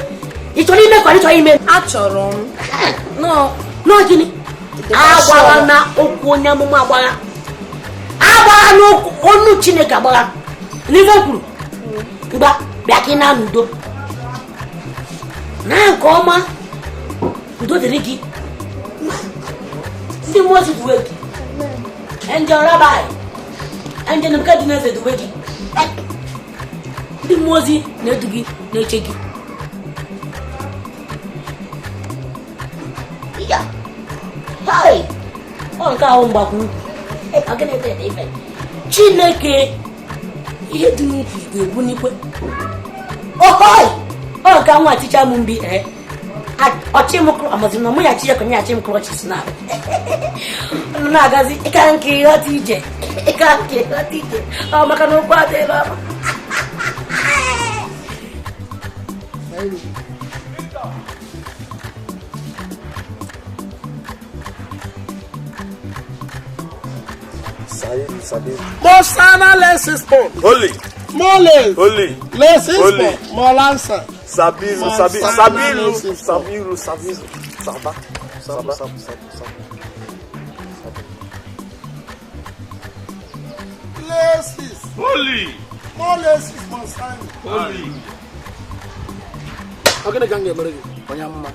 Ị chọrọ ime ka ị chọrọ ime? Achọrọ m. Nọ gịnị? Agbagha na okwu onye amụma agbagha. Agbagha n'okwu ọnụ Chineke agbagha. N'ife o kwuru. Ngwa bịa ka ị na n'udo. Na nke ọma udo dịrị gị. Ndị mmụọ ozi duwe gị. Angel Rabbi, Angel Nebukadneza duwe gị. Ndị mmụọ ozi na-edu gị na-eche gị. Ya. Hai! Ọ nke ahụ mgbakwu. Ọ gịnị dị ife? Chineke ihe dị n'ukwu ga-egbu n'ikwe. Ohoi! Ọ nke nwa ticha m mbi ọchị m amazi na mụ ya chi ya ka nye achị m crutches na. Ọ na-agazi ịka nke ịghọta ije. Ịka nke ịghọta ije. Ọ maka na ụkwụ adịghị ọma. Mosana lenses pon. Holy. Moles. Holy. Lenses Holy. pon. Molansa. Sabiru, Sabiru, Sabiru, Sabiru, Sabiru, Saba, Saba, Sabu, Sabu, Sabu. Lenses. Holy. Molesis Mosana. Holy. Ọ gịnị ka m ga-emere gị? Onye amụma.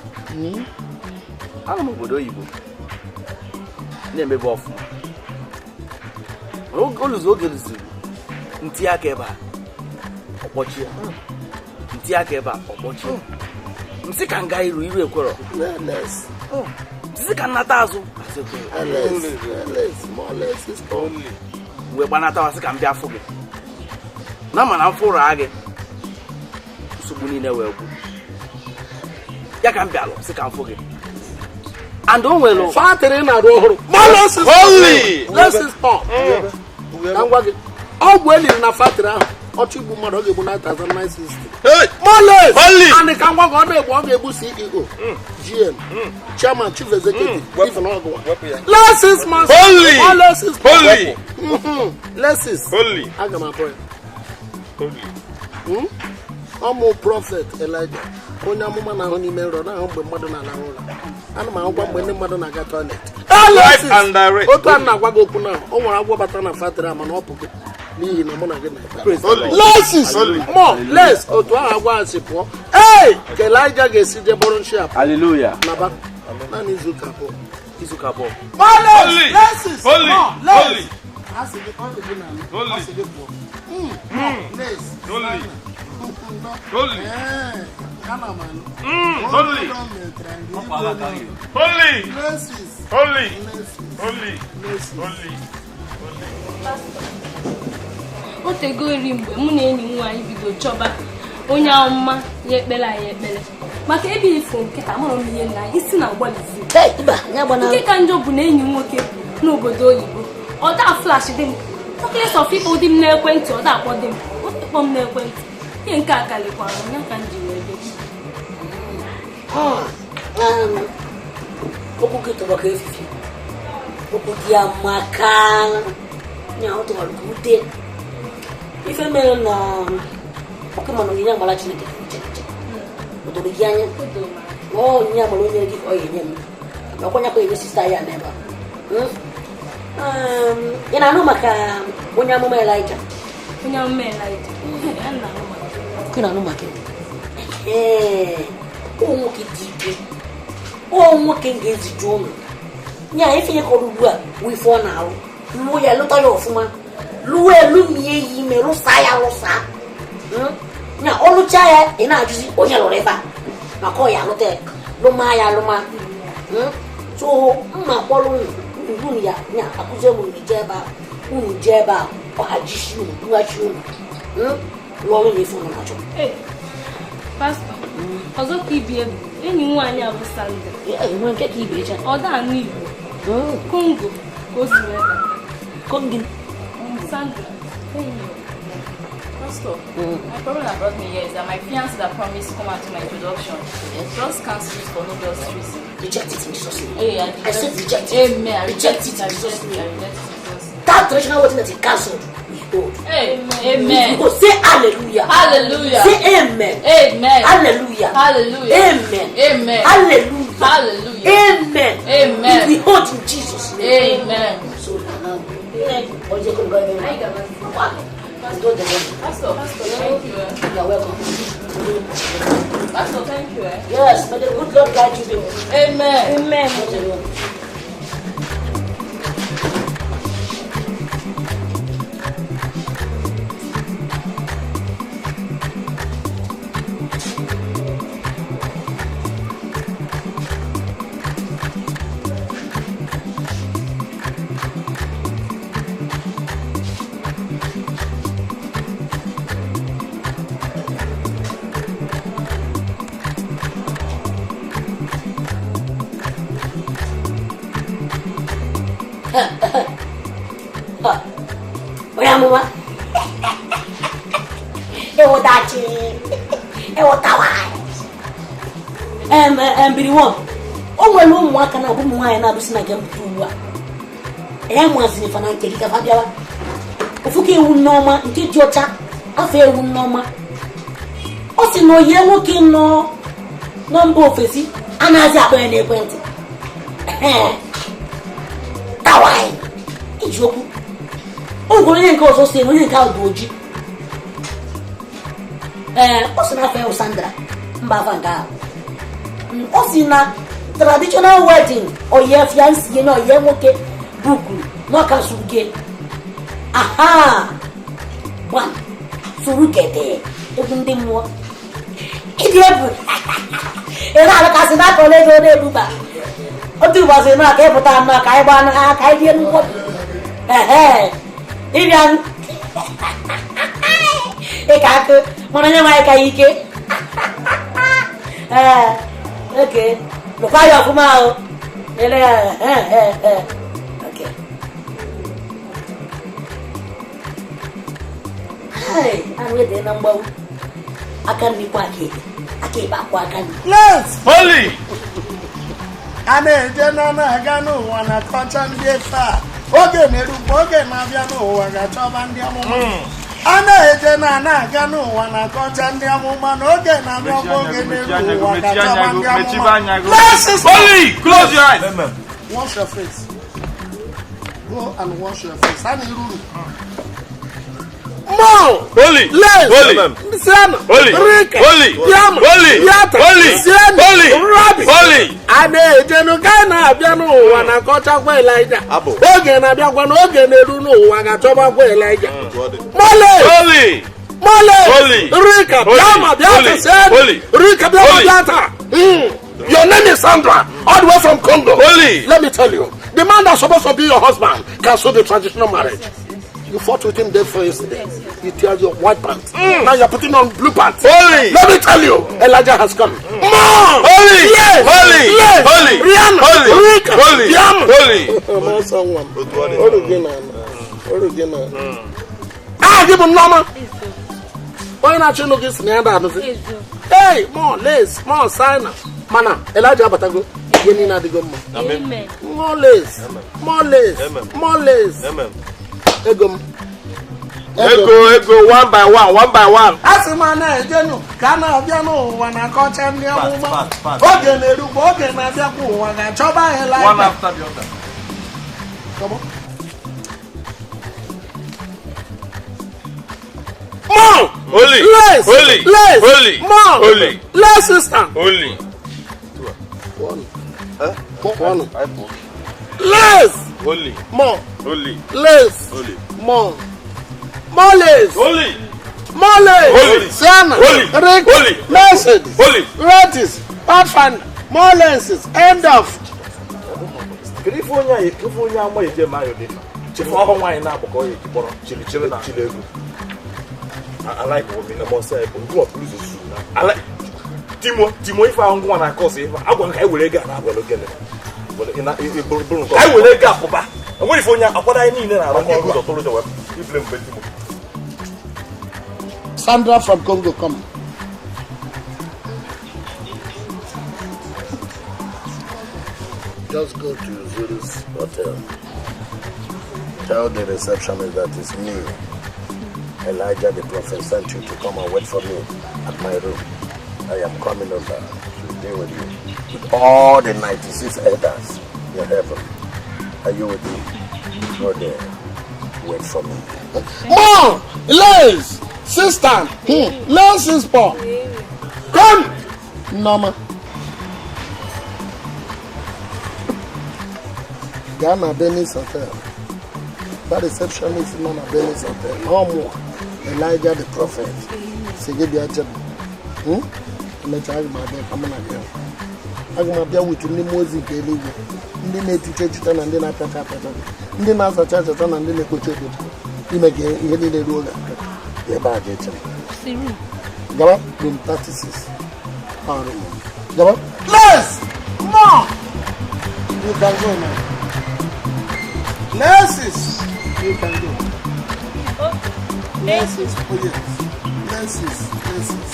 Ana m obodo oyibo na-emebe ọfụma. Oluzu oge lụziri ntị aka ebe a ọkpọchie, ntị aka ebe a ọkpọchie. Nsị ka nga iru iru ekwerọ. Nsị ka nnata azụ azụ ekwerọ. Wee gbanatawa sị ka m bịa fụ gị. Na mana m fụrụ gị nsogbu niile wee gwụ. Ya ka m bịalụ sị ka m fụ gị. And o nwere factory na-arụ ọhụrụ. Holy. Lenses pon. Ka m gwa gị, ọgwụ eliri na factory ahụ ọchụ igbu mmadụ ọ ga-egbu 9960. Moles. And ka m gwa gị, ọ na-egbu ọ ga-egbu CEO, GM, Chairman, Chief Executive, even ọgụwa. Lenses man. Holy. Lenses. Holy. Lenses. Holy. Aga m akpọ ya. Holy. Ọmụ Prophet Elijah, onye amụma na-ahụ n'ime nrọ na-ahụ mgbe mmadụ na-alahụ ụra. Ana m ahụkwa mgbe ndị mmadụ na-aga toilet. Life and direct. Otu a na-agwa gị okwu na o nwere agwọ bata na factory a mana ọ pụgo n'ihi na mụ na gị na-ekpe. Lenses. Mọ les otu ahụ agwọ ahụ si pụọ. Ee, ka Elijah ga-esi jee bụrụ nshi apụ. Hallelujah. Naba naanị izuụka abụọ. Izuụka abụọ. Holy. Lenses. Holy. Mọ les. Holy. Asị gị ọ dị gị n'ala. Holy. Asị gị pụọ. Mọ les. Holy. Holy. Holy. Holy. Holy. Holy. Holy. O tego eri mgbe mụ na enyi m nwaanyị bido chọba onye amụma ya ekpere anyị ekpere maka ebe ifo nkịta mụrụ m ihe nna isi na-agbalizi. Nke ka njọ bụ na enyi m nwoke n'obodo oyibo ọ da flash dị m chocolate of ịkpọ dị m n'ekwentị ọ da akpọ dị m ịkpọ m n'ekwentị. Ihe nke a kalikwara ya ka m ji wee bịa. Okwu gị tọrọ ka efife. Okwu gị amaka. Nya ọ tọrọ ka ute. Ife mere na ọkụ mana onyinye amara Chineke dị iche iche. O doro gị anya. Na onyinye amara onye gị ọ ga-enye m. Na ọkwa nya ka enye sista ya n'ebe a. Ị na-anụ maka onye amụma Elijah? Onye amụma Elijah. Ya na-anụ maka. Ị na-anụ maka ya? Ee, o nwoke dị ike. O nwoke ga-eziju ụlọ. Nya ife ya kọrọ ugbu a wụ ife ọ na-arụ. Lụọ ya lụta ya ọfụma. Lụọ elu mie ya ime lụsa ya lụsa. Nya ọ lụcha ya ị na-ajụzi onye lụrụ ebe a maka ọ ya alụta ya lụma ya alụma. So mma kpọrọ unu unu ya nya akụzie m unu jee ebe a unu jee ebe a ọ hajisi unu bughachi unu. Lụọ ọrụ na ife unu na-achọ. Pastọ, ọzọ ka ibi egwu enyi m nwaanyị a bụ Sandra. Enwe nke ka ibe echa. Ọ da anụ Igbo. Kongo ka o si wee bata. Kongo. Sandra. Pastor, my problem that brought me here is that my fiance that promised to come and do my introduction just cancelled it for no just reason. Reject it in Jesus' name. Hey, I said reject it. Amen. I Reject it I in Jesus' reject it. name. I reject it in Jesus' name. That traditional wedding that he cancelled, we hold. Amen. We hold. Say hallelujah. Hallelujah. Say amen. Amen. Hallelujah. Hallelujah. Amen. Amen. Hallelujah. Hallelujah. Amen. Amen. We hold in Jesus' name. Amen. So now, Pastor, Pastor, thank you. You are welcome. Pastor, thank you. Yes, may the good Lord guide you. Amen. Amen. Onye amụma ịwụtachi ịwụtawa mbiri wọ o nwere ụmụaka na-abụ ụmụ nwaanyị na-abụsị na nke mpụta ugbu a ya maziri fa na nke gị ka fa bịawa ofu ka ewu nneọma nke dị ọcha afọ ewu nneọma ọ sị na oyie nwoke nọ nọ mba ofesi anaghịzi akpọ ya n'ekwentị tawai iji okwu o gwara onye nke ọzọ si na onye nke ahụ dị oji ee ọ sị na afọ ya Sandra mba afa nke ahụ ọ sị na traditional wedding oye fiancé na oye nwoke bukuru na ọka suruge aha gbam surugede egwu ndị mmụọ ịdị egwu ị na-alụkasị n'aka ole ego na-ebuba otu ụbọchị na aka ịpụta nnọọ ka anyị gbaa n'aka ka anyị die nnukwu ehe ịbịa ịka akụ mana onye nwaanyị ka ya ike ee oke lụkwa ya ọfụma ahụ ele ya ee oke anụ ede na mgbawu aka nri kwa aka ekpe aka ekpe akwa aka nri. Holy! A na-eje na na-aga n'ụwa na kọcha ndị efe a oge na-erukwa oge na-abịa n'ụwa ga-achọba ndị amụma a na-eje na na-aga n'ụwa na kọcha ndị amụma na oge na-abịakwa oge na-eru ụwa ga-achọba ndị amụma. Holy! Close your eyes! Wash your face. Go and wash your face. A na-eruru. Mo! Holy! Les! Holy! Siana! Holy! Rika! Holy! Yama! Holy! Yata! Holy! Siana! Holy! Rabi! Holy! A na-ejenu ka a na-abịa n'ụwa na kọchakwa Elijah. Oge na-abịakwa na oge na-eru n'ụwa ga-achọbakwa Elijah. Mole! Holy! Mole! Holy! Rika! Holy! Yama! Yata! Holy! Siana! Holy! Rika! Yama! Holy! Yata! Your name is Sandra, all the way from Congo. Holy! Let me tell you, the man that's supposed to be your husband cancelled the traditional marriage. You fought with him there for yesterday. You tear your white pants. Now you're putting on blue pants. Holy! Let me tell you, Elijah has come. Mom! Holy! Yes! Holy! Yes! Holy! Rihanna! Holy! Rika! Holy! Yama! Holy! Ah, give him normal. Why not you look this near that? Hey, more lace, more sign. Mana, Elijah Batago. Amen. More lace, more lace, more lace. Amen. Ego. Ego, ego, one by one, one by one. Asị m na-ejenu ka a na-abịa n'ụwa na kọcha ndị amụma oge na-erukwa oge na-abịakwa ụwa ga-achọba Elijah. One after the other. Come on. More! Holy! Less! Holy! Less! Holy! More! Holy! Less sister! Holy! One. One. Less! Holy! More! Holy! Less! Holy! More! More less! Holy! More less! Holy! Siana! Holy! Rick! Holy! Mercedes! Holy! Ratis! Pathfinder! More lenses! End of! Kedu ife onye ama eje ma ayo dị mma? Chifu ọhụ nwaanyị na-agbakọ ya ejikpọrọ chiri chiri na chiri ego. I like women, I'm also able to lose. I like Timo, Timo, if I want to cause if I want I will get I will get it. I will get up. I'm waiting for you. What I need, I don't go to the web. You blame Timo. Sandra from Congo, come. Just go to Zulu's hotel. Tell the receptionist that it's me, Elijah the prophet, sent you to come and wait for me at my room. I am coming over to deal with you, with all the 96 elders in heaven. Are you with me? Go there. Wait for me. Mom! Les! Sister! Les is poor. Come! Noma. Ghana Benny's Hotel. That receptionist is not a Benny's Hotel. No more. Elijah the prophet. Sige bia chem. Emecha aga m abịa ka mụ na gị hụ. Aga m abịa with ndị mmụọ ozi nke eluigwe, ndị na-eticha echita na ndị na-apịacha apịacha, ndị na-azacha azacha na ndị na-ekpocha ekpocha, ime ka ihe niile ruo oge aka. Ebe a ga-eche m. Gaba room 36. Ọrụ m. Gaba. Les! More! You can go now. Nurses, you can go. Nurses, oh yes. Nurses, nurses.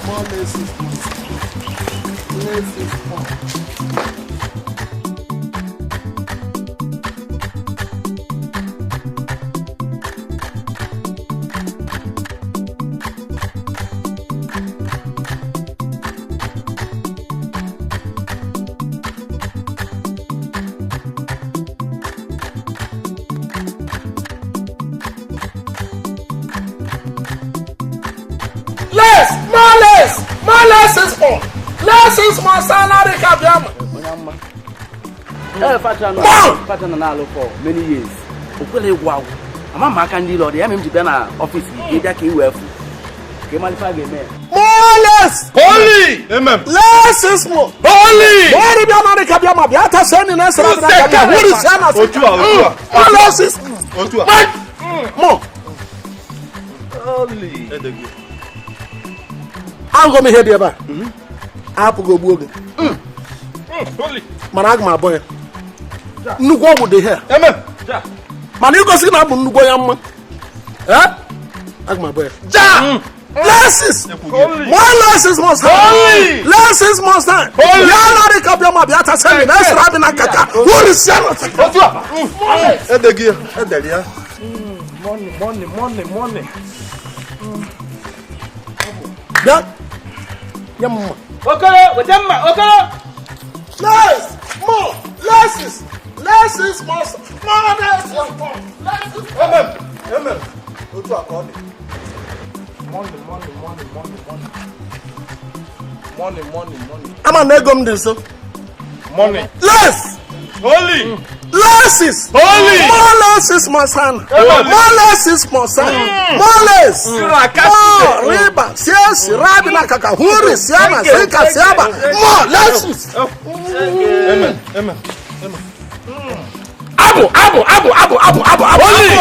More nurses, please. Nurses, more. Less is my salary, Kabiama. Father na for many years. Okwele egwu ama m aka ndị lọdị ya mere m ji bịa na ọfịs gị bịa ka i wee fụ ka ị malite ga-eme. More less. Holy. Amen. Less is more. Holy. More bịa na Kabiama bịa ta seni na sara na Kabiama. Who is sana? Otua otua. More less is otua. More. Holy. Agụ m ihe dị ebe a. Apụghị ogbu oge. Mana aga m abọ ya. Nnukwu ọgwụ dị here. Mana igosi na abụ nnukwu onye mma. Aga m abọ ya. Ja! Blessings! More blessings must happen. Blessings must happen. Ya narị ka bịa ma bịa tasa mi na esra bi na kaka. Who is ya? Edegi ya. Ederi ya. Money, money, money, money. Bịa. Ya mma. Okoro, weta mma, Okoro. Less, more, less is more, more less is more. Amen. Amen. Otu a ka ọ dị. Money, money, money, money, money. Money, money, money. Ama na ego m dị nso. Money. Less. Holy. Less is. Holy. More less is my son. More less is my son. More less. More riba. Siesi rabi na kaka. Huri siama sika siaba. More less is. Amen. Amen. Amen. Abu, abu, abu, abu, abu, abu, abu. Holy.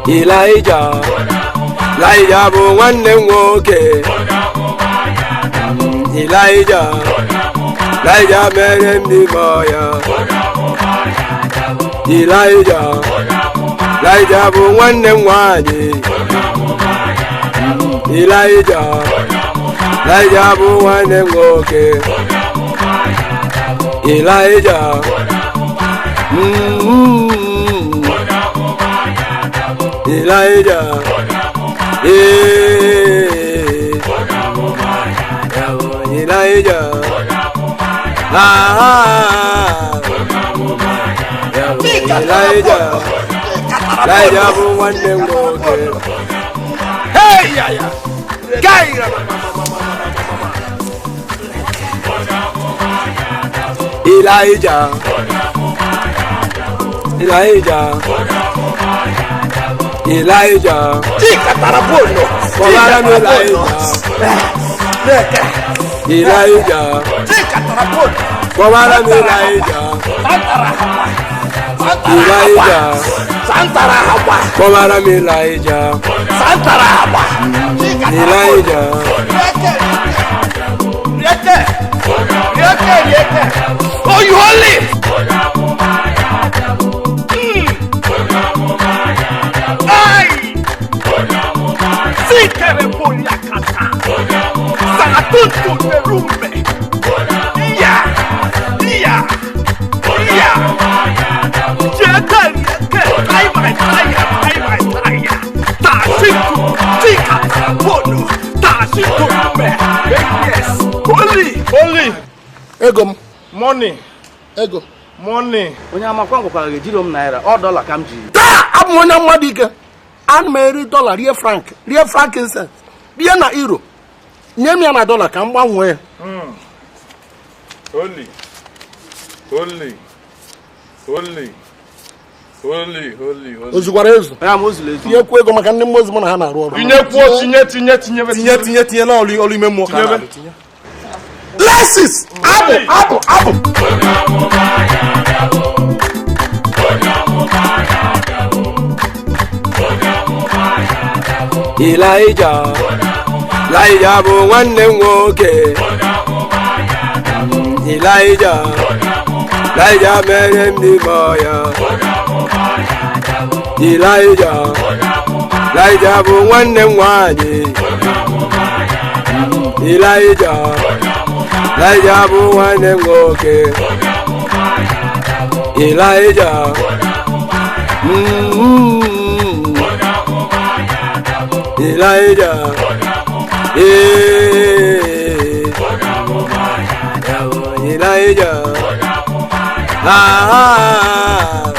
Elijah. Elijah bụ nwanne m nwoke. Elijah. Elijah mere m n'ime ọhịa. Elijah. Elijah bụ nwanne m nwanyị. Elijah. Elijah bụ nwanne m nwoke. Elijah. Elijah. Elijah. Ah, Elijah. Elijah bụ nwanne m nwoke. Hey ya ya. Guy. Elijah. Elijah. Elijah. Chika tarabono. Kọbara m Elijah. Elijah. Chika tarabono. Kọbara m Elijah. Elijah. Santara hawa. Kọbara m Elijah. Santara hawa. Elijah. Rieke. Rieke, rieke. Oh, you holy. Satuntu Nerume. Ya. Ya. Ya. Jete kai mai tai kai mai tai. Ta shintu tika bono. Ta shintu me. Yes. Holy. Holy. Ego m. Money. Ego. Money. Onye amakwa ngwakwara gị jiri m naira ọ dọla ka m ji. Taa abụ m onye mmadụ ike. Ana m eri dọla rie frank, rie frankincense, rie na euro. Nye m ya na dọla ka m gbanwee. Holy. Holy. Holy. Holy, holy, holy. O zukwara ezu. Onye ama o zuru ezu. Tinyekwu ego maka ndị mmụọ ozi mụ na ha na-arụ ọrụ. Tinyekwuo, tinye, tinye, tinye, tinye, tinye, tinye na ọlụ ọlụ ime mmụọ ka a na-alụ, tinye. Lesis! Abụ, abụ, abụ. Elijah, Elijah bụ nwanne m nwoke. Elijah, Elijah mere m n'ime ọhịa. Elijah, Elijah bụ nwanne m nwanyị. Elijah, Elijah bụ nwanne m nwoke. Elijah, Elijah, eh, Elijah, ah,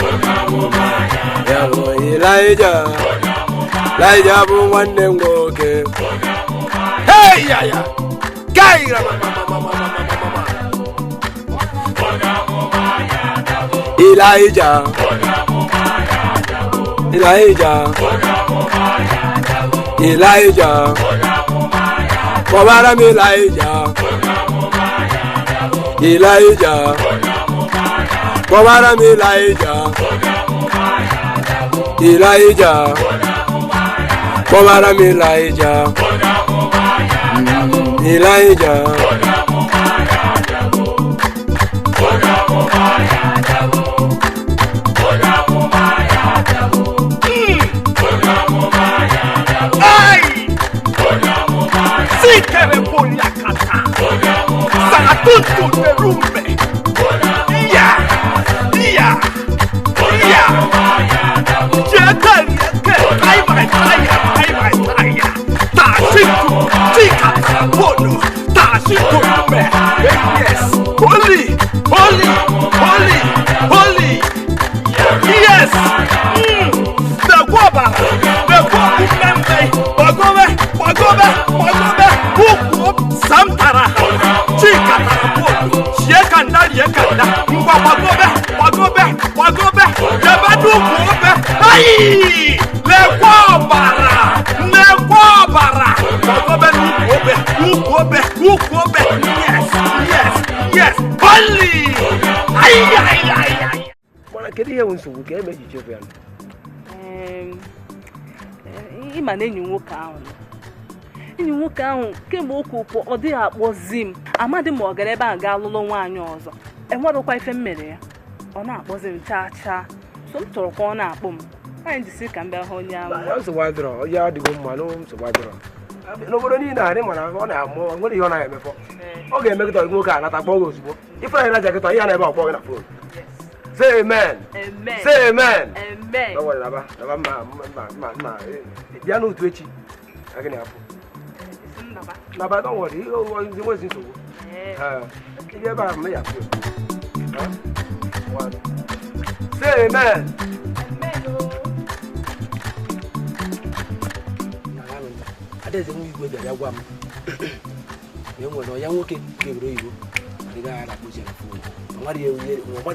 Elijah, Elijah bụ nwanne m nwoke. Hey, ya, ya. Kai, ra, ma, ma, ma, ma, ma, ma, ma, ma. Elijah, Elijah, Elijah, kpọbara m Elijah, Elijah, kpọbara m Elijah, Elijah, kpọbara m Elijah, Elijah. Ai! Sikere poliakata. Satuntu Nerume. Ya. Ya. Ya. Jete ke kai mai tai kai mai tai. Ta shintu tika bono. Ta shintu me. Yes. Holy, holy, holy, holy. Yes. The guava. The guava membe. Bagobe, bagobe, bagobe. Kuku samtara. Chika tarapodo. Shiekanda, riekanda. Ngwa bagobe, bagobe, bagobe. Jebadu kuobe. Ai! Lekwa ọbara. Lekwa ọbara. Bagobe n'ukwu obe, ukwu obe, ukwu obe. Yes, yes, yes. Holy! Ai, ai, ai, ai. Mana kedu ihe bụ nsogbu ka eme ji chefu ya? Ịma na enyi nwoke ahụ nọ. Enyi nwoke ahụ kemgbe o kwụ ọ dịghị akpọzi m. Amadị ma ọ gara ebe ahụ gaa lụrụ nwaanyị ọzọ. Enwerọkwa ife m mere ya. Ọ na-akpọzi m chaa chaa. So m chọrọ ka ọ na-akpọ m. Anyị jisi ka m bịa hụ onye ahụ. Na nsogbu adịrọ, ya adịgo mma na nsogbu adịrọ. N'obodo niile anyị mara ọ na-amụ nwere ihe ọ naghị emefọ. Ọ ga-emekọta nwoke a nata kpọọ gị ozugbo. Ifeanyị na-aja kịta ihe a na-ebe ọkpọ gị na fon. Say amen. Amen. Say amen. Amen. Don't worry, Naba. Naba, ma, ma, ma, ma. Bịa n'otu echi. Ka gị na-apụ. Naba. Naba, don't worry. Ihe nsogbu. Ị ebe a m ya apụ. One. Say amen. Amen. Adaeze nwa igwe bịara gwa m na e nwere ọya nwoke kebere oyibo adịghị ara akpụzi na fon. Ọ nwara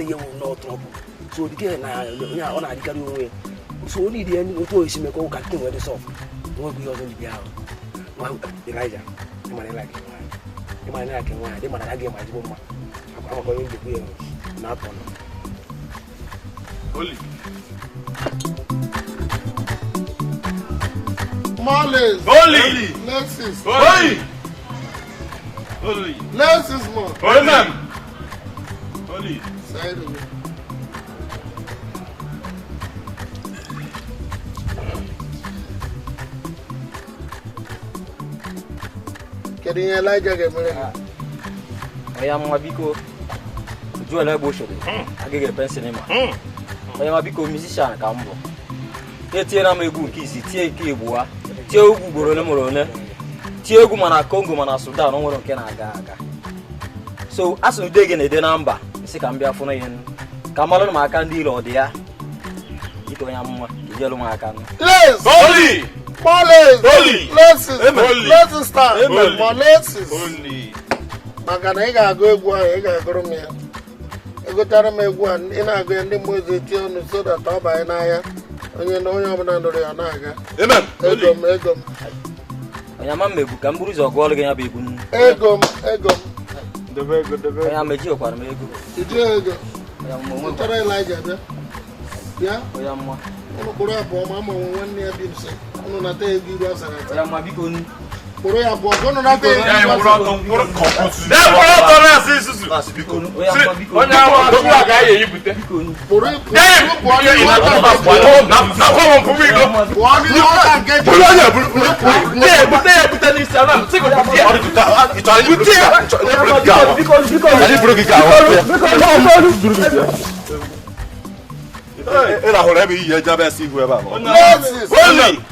ihe wu n'ọtọpụ. So dike na onye ọ na-adịkarị onwe ya. So onye dị ya otu oisi mekọ ụka nke nwere sọf. Nwekwa ihe ọzọ ndị ahụ. Nwa Elijah, ịmara ịlaki nwaanyị. Ịmara ịlaki nwaanyị, dị mara gị ma ezigbo mma. Amakwa onye njikwa ya na-atọ nọ. Holy. Marley. Holy. Lexis. Holy. Holy. Lexis more. Holy. Holy. Side of it. Kedu ihe Elijah ga-emere gị? Onye amụma biko, Joel Egboshiri, agaghị epe sinima. Onye ma biko musician ka m bụ. Etinyela m egwu nke isi, tie nke igbo, tie egwu ugboro ole mụrụ ole. Tie egwu mana Congo mana Sudan o nwere nke na-aga aga. So asụ ude gị na-ede na mba, sị ka m bịa fụnụ ihe. Ka malụ m aka ndị ilo ọ dị ya. Biko onye amụma, ijelu m aka. Holy! Holy! Let's start. Holy! Maka na ị ga-agụ egwu ahụ, ị ga-agụrụ m ya. Egotara m egwu a, ị na-agụ ya ndị mmụọ ozi etinye ọnụ so that ọ banye n'ahịa. Onye na onye ọbụla nụrụ ya na-aga. Ego m, ego m. Onye ama m egwu ka m buru ụzọ gụọlụ gị ya bụ egwu. Ego m, ego m. Onye ama ejighịkwara m ego. Iji ego. Chọrọ Elijah bịa. Bịa. Onye ama. Ụnụ kpụrụ abụọ ma ama nwe nwanne ya bi nso. Ụnụ nata ego iru asara ata. Onye ama biko nu. Kpụrụ ya abụọ, ụnụ nata ego iru asara ata. Onye ama agaghị eyipụta. Kpụrụ pụọ n'ihu ọka nke ji.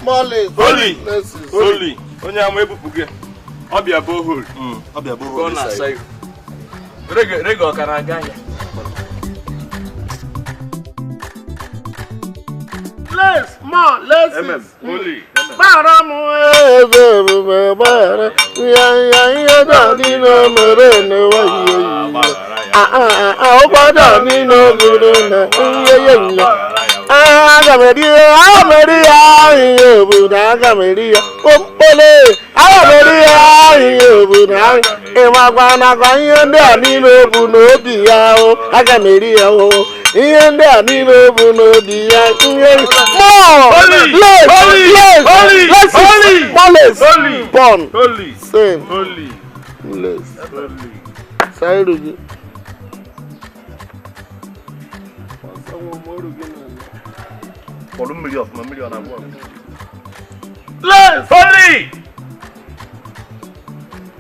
Holy! Holy! Onye ama ebupụ gị. Ọbịa bohol. Ọbịa bohol. Rege ọkara aga ya. Let's more, let's. Holy. Gbara m eze ebube gbara ya ya ihe dị n'omere n'ụwa ihe ihe. Ụgbọdọ niile ogoro na ihe ya ihe. Aga m eri ya, aga m eri ya ihe obodo, aga m eri ya. Okpole, aga m eri ya ihe obodo. Ịmakwa nakwa ihe ndị a niile bụ n'obi ya o, aga m eri ya o. Ihe ndị a niile bụ n'obi ya ihe. More, born, same, less. Sairu gị. Les! Holy!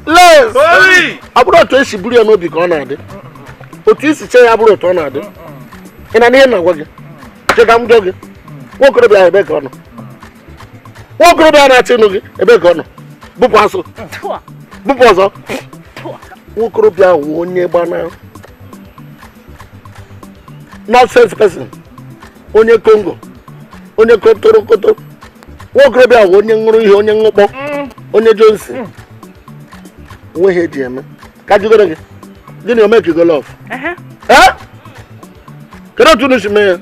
Les! Holy! Ọ bụrụ otu esi buru ya n'obi ka ọ na-adị. Otu isi chee ya bụrụ otu ọ na-adị. Ị na ihe na-agwa gị. Cheka m jụọ gị. Nwokorobịa ahụ ebe ka ọ nọ? Nwokorobịa na-achị ịnụ gị ebe ka ọ nọ? Bụpụ asụ. Bụpụ ọzọ. Nwokorobịa ahụ onye gbana. Nonsense person. Onye Congo. Onye kotorokoto. Nwokorobịa ahụ onye ṅụrụ ihe, onye ṅụkpọ, onye Johnson. Onwe ha eji eme. Ka jụgoro gị. Gịnị o make you go love? Eh? Kedu otu unu si mee ya?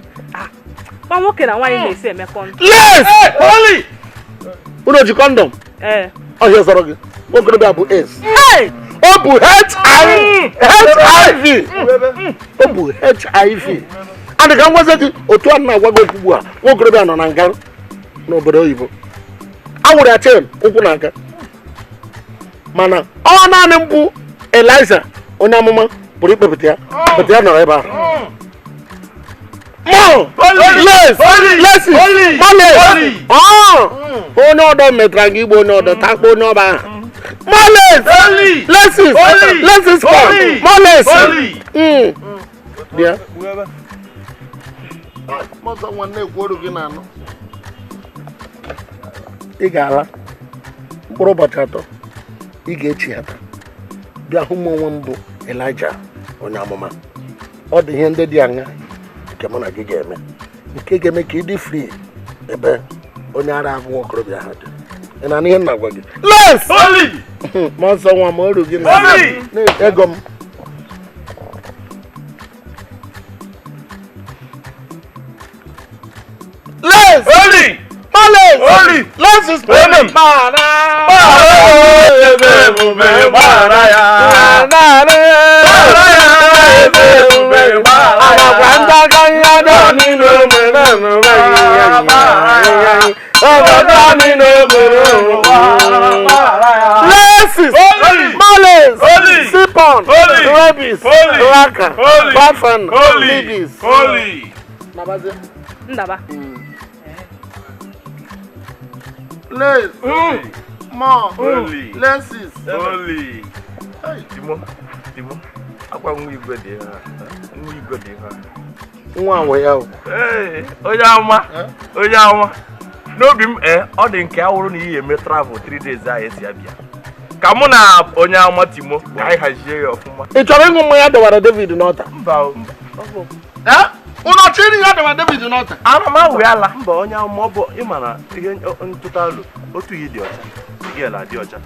Nwa nwoke na nwaanyị na-esi eme kọndọm. Yes! Holy! Unu ji kọndọm? Ee. Ọhịa zọrọ gị. Nwokorobịa bụ AIDS. Ọ bụ HIV. Ọ bụ HIV. And ka m gwazie gị otu a na-agwa gị okwu ugbu a, nwokorobịa nọ na nga n'obodo oyibo. A wụrụ ya chen ụkwụ na aka. Mana ọ naanị mbụ Eliza onye amụma pụrụ ikpepụta ya. Pụta ya nọrọ ebe ahụ. More! Less! Less! More! Onye ọdọ metara gị igbu onye ọdọ takpo onye ọba ahụ. More less! Less! Less! More less! Bịa. Ị ga-ala mkpụrụ ụbọchị atọ, ị ga-echi ata bịa hụ m onwe m bụ Elijah onye amụma. Ọ dị ihe ndị dị aṅa nke mụ na gị ga-eme nke ga-eme ka ị dị free ebe onye ara ahụ nwokorobịa ha dị. Ị na-anụ ihe m na-agwa gị? Les! Ma nsọ nwa m oru gị na ego m. Les! Holy! Males! Holy! Les is Amen! Mara! Lesis! Males! Sipon! Rebis! Raka! Bafan! Libis! Holy! Ndaba. Les! More. Holy. Lenses. Holy. Timo. Timo. Akwa nwa igwe dị ha. Nwa igwe dị ha. Nwa nwe ya o. Ee, onye ama. Onye ama. N'obi m ọ dị nke awụrụ na ihe eme travel 3 days ahụ esi abịa. Ka mụ na onye ama Timo ka anyị hazie ya ọfụma. Ị chọrọ ịṅụ mmanya dọwara David n'ọta? Mba o. Ụnọ chiri ya dọwara David n'ọta. Ana m awụ ala. Mba onye ama ọ bụ ịma na ihe ntụta alụ otu iyi dị ọcha. Miguel adị ọcha.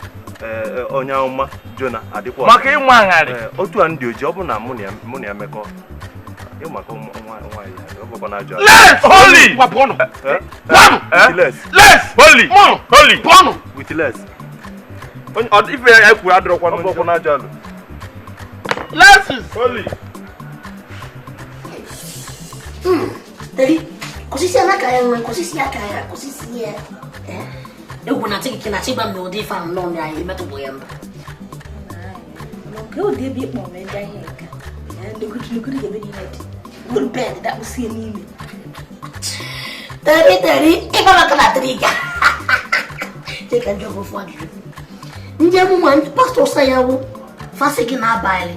Onye amụma Jona adịkwa maka ịnwa agharị otu a ndị oji ọ bụ na mụ na ya mekọ ịmaka nwaanyị ọ bụkwa na ajọ. Les! Holy! Les! Les! Holy! Holy! Pọnụ! With les. Ife ya kwuru adịrọkwa ọ bụkwa na ajọ alụ. Lenses! Holy! Teri, kwụsịsị aka ya nwe, kwụsịsị aka ya, kwụsịsị ya. Egwu na chiki na chiba m ụdị ife ahụ nọ na anyị metụbụ ya mbụ. Nke ụdị ebe ịkpọ m ndị ahịa nka. Ndogidi ebe niile dị. Wuru bed dakpụsie n'ime. Teri teri, ịgba maka na triga. Cheka njọ bụ ofu ajụjụ. Ndị amụma ndị pastọ sa ya wụ fasị gị n'abalị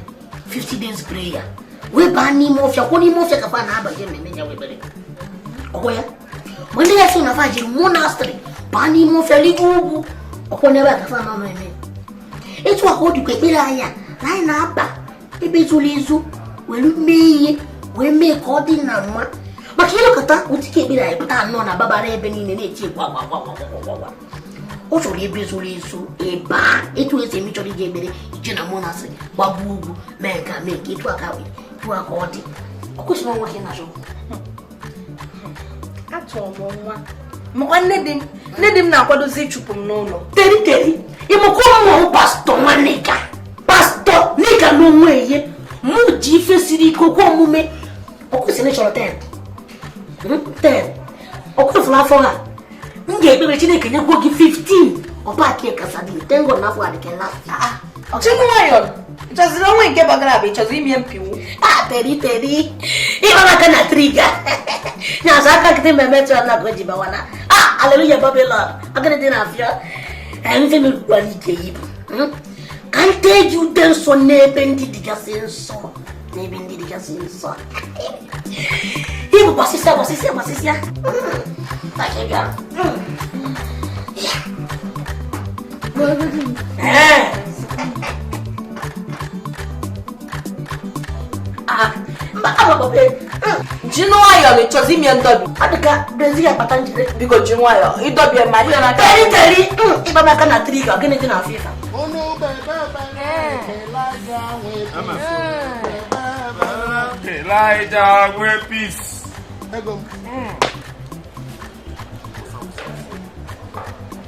50 days prayer. Wee baa n'ime ọfịa, kwụ n'ime ọfịa ka fa na-abaje mmemme ya webere. Ọkwọ ya? Ma ndị ya sị na fa jiri monastery baa n'ime ọfịa ligo ugwu ọkwọ n'ebe a ka fa nọ eme. Etu a ka ọ dịkwa ekpere anyị a na anyị na-aba ebe zuru ezu were mee ihe wee mee ka ọ dị na mma maka ịlụkọta ụtike ekpere anyị pụta anọ na babara ebe niile na-eti egwu agwa agwa agwa agwa agwa. Ọ chọrọ ebe zuru ezu ebe a etu esi eme chọrọ ije ekpere ije na monastery gbagbuo ugwu mee nke a mee nke etu a ka etu a ka ọ dị. Ọ kwesịrị ọnwa ka ị na-achọ. Achọrọ m nwa. Makwa nne di m na-akwadozi ịchụpụ m n'ụlọ. Teri teri, ịmụkọ mmụọ pastọ nwanne ka pastọ nika n'onwe ihe mụ ji ife siri ike okwu omume. Ọ kwesịrị ịchọrọ 10 10 ọ kwesịrị afọ ha m ga-ekpere Chineke nyekwuo gị 15 ọpa ka sadin tengo n'afọ a dịka last. Chinu nwayọ, ịchọziri onwe nke gbagara abụ ịchọziri ime mpiwu. Ah, teri teri, ịgba aka na triga nyazụ aka nkịtị ma emetụ ya na ka o ji bawana. Ah, aleluya Babylon, agịnị dị na afịa mfe merukwara ike ibu ka nte ji ute nsọ n'ebe ndị dịgasị nsọ n'ebe ndị dịgasị nsọ. Ibu gbasịsịa gbasịsịa gbasịsịa. Takịbịa. Ji nwayọọ na ịchọzi ime ndọbi. Adịka Brazil akpata njire. Biko ji nwayọọ ịdọbie ma dị n'aka. Teri teri, ịgba aka na triga gịnị dị na FIFA. Elijah nwee peace.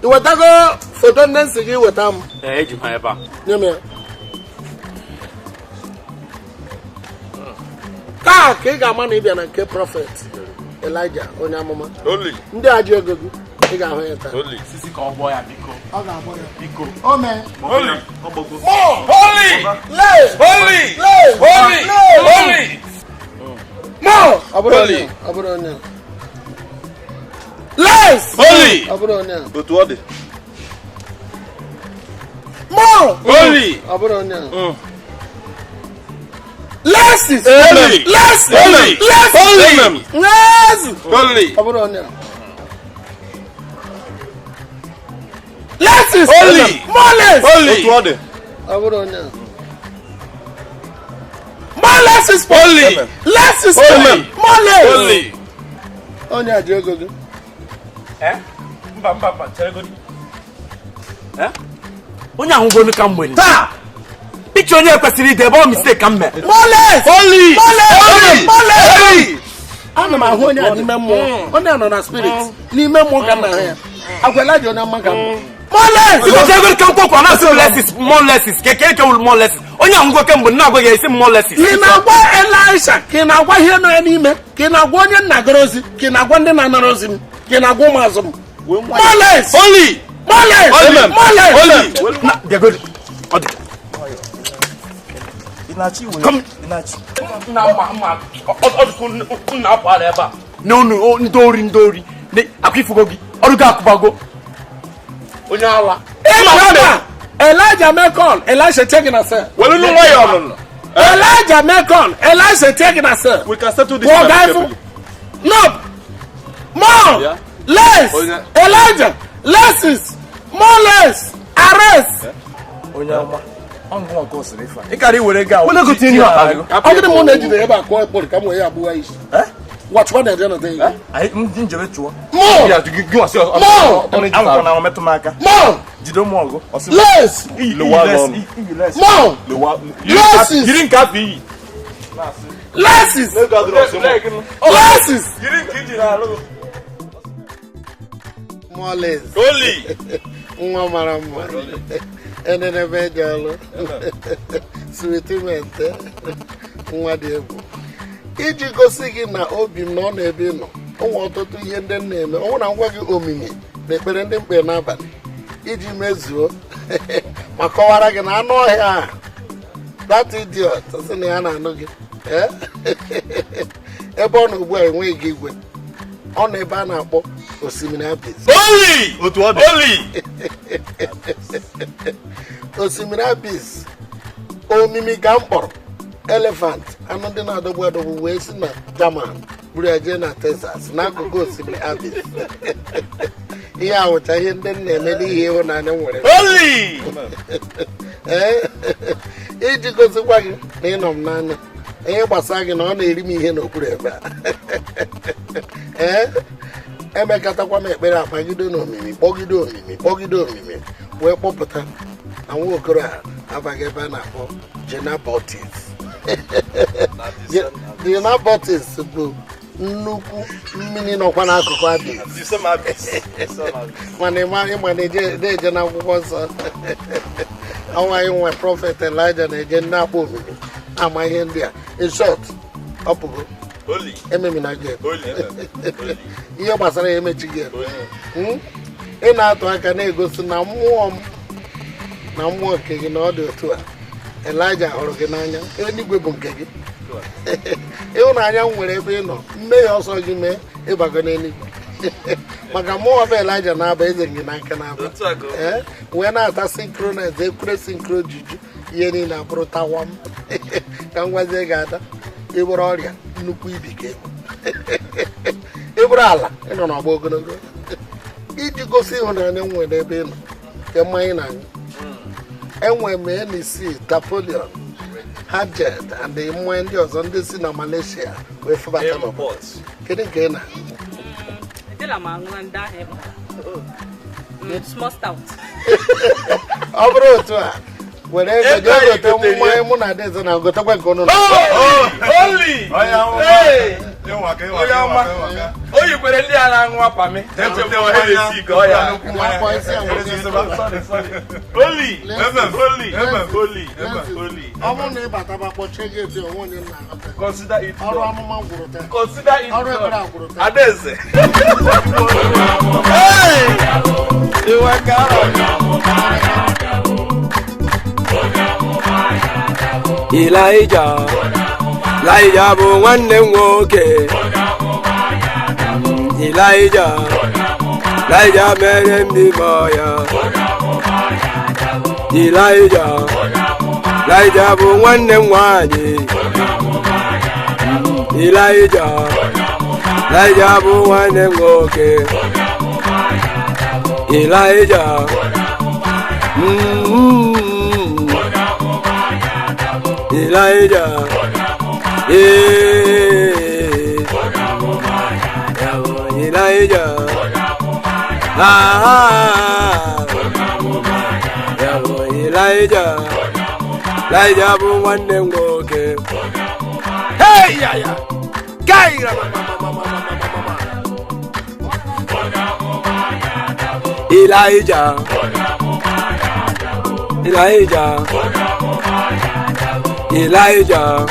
I wetago foto ndị nsị gị weta m. Eji m ebe a. Nye m ya. Taa ka ị ga-ama na ị bịa na nke prọfet Elijah onye amụma. Ndị ajọ ego gị ị ga-ahụ ya taa. Sisi ka ọ gbọọ ya biko. Ọ ga-agbọ ya. Biko. O mee. Holy. Holy. Holy. Holy. Holy. Mo. Ọ bụrụ onye. Ọ bụrụ onye. Les. Holy. Ọ bụrụ onye. Otu ọ dị. Mo. Holy. Ọ bụrụ onye. Lenses. Holy. Lenses. Holy. Lenses. Holy. Lenses. Holy. Ọ bụrụ onye. Lenses. Holy. More lens. Holy. Otu ọ dị. Ọ bụrụ onye. More lenses. Holy. Lenses. Holy. More lens. Holy. Onye a ji ego gị. Mba mba mba chere godi. Onye ahụgonu ka mgbe taa. Picture onye kwesịrị ide ebe ọ mistake ka m mee. More lens. Holy. More lens. Holy. More lens. Ana m ahụ onye a n'ime mmụọ. Onye a nọ na spirit. N'ime mmụọ ka m na-ahụ ya. Agwa Elijah onye mma ka m. More lens. Biko chere godi ka m kwokwu na-asị lenses more lenses keke eke wụ more lenses. Onye ahụgo kemgbe na-agwa gị esi more lenses. Ị na-agwa Elisha ka ị na-agwa ihe nọ ya n'ime ka ị na-agwa onye nna gọrọ ozi ka ị na-agwa ndị na-anara ozi m ka ị na-agwa ụmụazụ m. More lens. Holy. More lens. Holy. More lens. Holy. Na bịa godi. Ọ dị. Come. Na ma ma ọ dịkwa nna akwara ebe a. Na unu ndị ori ndị ori. Akwa ifugo gị. Ọrụ gị akụbago. Onye ala. Ịma Elijah Mekon, Elisha take na sel. Welu nu nwayọ nọ. Elijah Mekon, Elisha take na sel. We can settle this Wọ amicably. ga ifu. No. More. Yeah. Less. Onye- Elijah. Lesses. More less. Arrest. Onye ọma. Ọ ngwa nke o siri ife a. Ị kara iwere ego a. Wele gote ihe akpa gị. Ọ gịnị mụ na-ejide ebe a kụọ ekpori ka m wee ya agbụwa isi? Ngwa chụọ na eje na de. Anyị ndị njebe chụọ. More. Ya, gị nwasị ọ- More. Anwụkwa na metụ m aka. More. Jide ụmụ ọgụ. Ọ sị m- Less. Iyi Lewa less, ọnụ. iyi less. More. Lesses. Yiri nke afọ iyi. Lesses. Lesses. Yiri nke iji na-alụ. Moles. Oli. Nwa mara mma. Enenebe eji ọlụ. Sweetiment. Nwa dị egwu. Iji gosi gị na obi m na ọ na-ebe ị nọ, o nwere ọtụtụ ihe ndị m na-eme. Ọ na ngwa gị omimi na ekpere ndị mkpe n'abalị iji mezuo ma kọwara gị na anụ ọhịa a that idiot sị na ya na-anụ gị. Eh? Ebe ọ nọ ugbu a enweghị gị igwe. Ọ nọ ebe a na-akpọ osimiri Abyss. Oli! Otu ọ dị. Oli! Osimiri Abyss omimi ka m kpọrọ elefant anụ ndị na-adọgbu adọgbu wee si na German buru ya jee na Texas n'akụkụ osimiri Abyss. Ihe awụcha ihe ndị m na-eme n'ihi ịhụnanya m nwere. Oli! Ee, iji gosikwa gị na ịnọ m n'anya ihe gbasara gị na ọ na-eri m ihe n'okpuru ebe a. Ee, emekatakwa m ekpere akpagide n'omimi kpọgide omimi kpọgide omimi wee kpọpụta na nwa okoro a abaghị ebe a na-akpọ Jenabotis. Jenabotis bụ nnukwu mmiri nọkwa n'akụkụ Abyss. The same Abyss. The same Abyss. Mana ịma na-eje n'akwụkwọ nsọ ọnwa anyị nwe prọfet Elijah na-eje na-akpọ omimi ama ihe ndị a. In short, ọ pụgo. Oli. Ememina gị. Oli. Ihe gbasara ya emechi gị. Ị na-atụ aka na-egosi na mmụọ m na mmụọ nke gị na ọ dị otu a. Elijah hụrụ gị n'anya, eluigwe bụ nke gị. Ịhụnanya m nwere ebe ị nọ, mmehie ọsọ gị mee ịbago n'eluigwe. Maka mmụọ bụ Elijah na-aba eze gị n'aka na-aba. Otu a ka ọ. Ee, wee na-ata synchronize ekwure synchro juju ihe niile abụrụ tawa m. Ka m gwazie gị ada, ịbụrụ ọrịa nnukwu ibi ka ịbụ. Ịbụrụ ala ịnọ n'ọgbọ ogologo. Iji gosi ịhụnanya m nwere ebe ị nọ nke mmanya na-aṅụ. Enwe m NEC, Tapolion, Hajet and mmanya ndị ọzọ ndị si na Malaysia wee febata n'obodo. Kedu nke ị na? Ejela m aṅụ na ndị ahụ ebe a. Small stout. Ọ bụrụ otu a, were ego jee gote mmanya mụ na Adaeze na gotekwa nke ụnụ na. Oli! Hey! Onye ọma. O yikwere ndị a na-aṅụ apami. Oli! Oli! Oli! Oli! Ọ bụrụ na ị bataba kpọchie geeti onwe onye na-aghọta. Consider it Ọrụ done. amụma gwụrụ taa. Consider it Ọrụ ekpere done. agwụrụ taa. Adaeze. Hey! Iwe ka Elijah, Elijah bụ nwanne m nwoke. Elijah, Elijah mere m n'ime ọhịa. Elijah, Elijah bụ nwanne m nwanyị. Elijah, Elijah bụ nwanne m nwoke. Elijah, Elijah, eh, Elijah, ah, Elijah, Elijah bụ nwanne m nwoke. Hey, ya ya, kai ra ma ma ma ma ma ma ma ma. Elijah, Elijah, Elijah,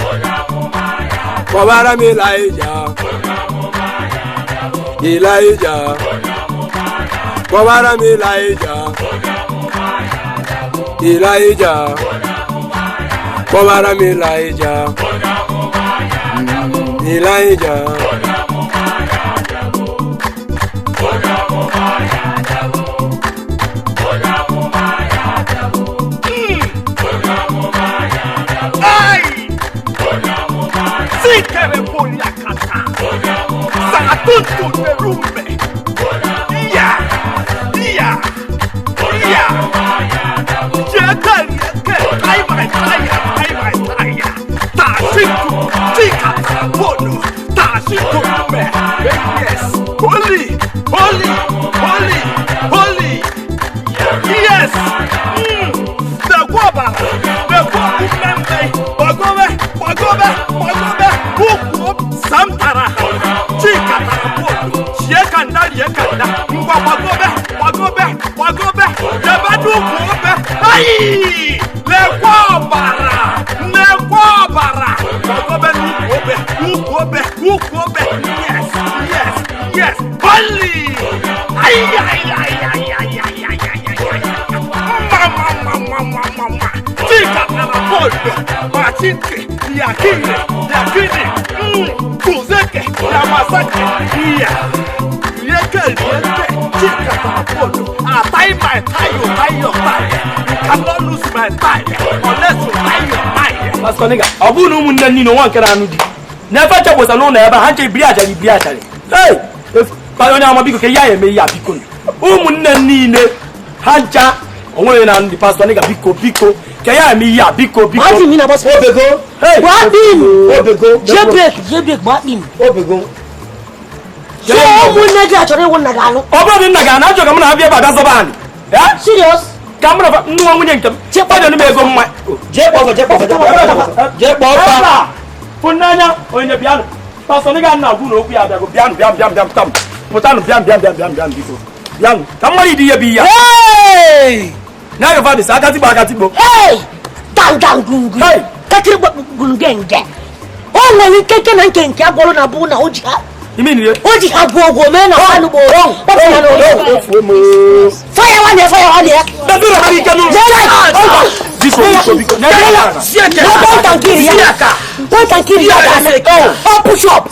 kpọbara m Elijah, Elijah, kpọbara m Elijah, Elijah, kpọbara m Elijah, Elijah. Ayi! Lekwa ọbara! Lekwa ọbara! Ọgọbe n'ukwu obe, n'ukwu obe, n'ukwu obe. Yes, yes, yes. Holy! Ayi, ayi, ayi, ayi, ayi, ayi, ayi, ayi, ayi. Mma, mma, mma, mma, mma, mma, mma. Chika tara bọọlụ. Machinte, yakini, yakini. Kuzeke, yamasake, iya. Yeke, yeke, Chika tara bọọlụ. I tie my tie, you tie your tie. You cannot lose my tie unless you tie your tie. Pastor Nigga, ọ bụrụ na ụmụnne niile nwa nke na-anụ di na-efe chekwosa n'ụlọ ebe a ha nche ibiri achara ibiri achara. Hey! Onye ama biko ka ihe a eme ihe a biko ụmụnne niile ha ncha onwere na ndị Pastor Nigga biko biko ka ya eme ihe a biko biko. Obego. Obego. Jebreak gbakpim. Obego. So ụmụnne gị achọrọ ịwụ nna gị alụ. Ọ bụrụ na nna gị ana achọ ka m na-abịa ebe a bịa zọba anyị. Serious? Ka m na nwa nwunye nke m chekwadonu m ego mma. Jee kpọọ jee kpọọ jee kpọọ fa. Fụnanya onye bịanụ. Pastor Nigga nna agwụ na okwu ya abịago bịanụ bịa bịa bịa pụtanụ pụtanụ bịa bịa bịa bịa bịa biko bịanụ ka mmadụ ịdị ihe bụ ihe. Na ga fadis akatigbo akatigbo. Dandan gungun. Kakiri gungenge. O nwere nkeke na nke nke agwọrọ na bụ na o ji ha. O ji ha gwuo ogwo mee na ha nugbo. Fire one fire one ya. Biko biko biko. Point and kill ya. Oh push up.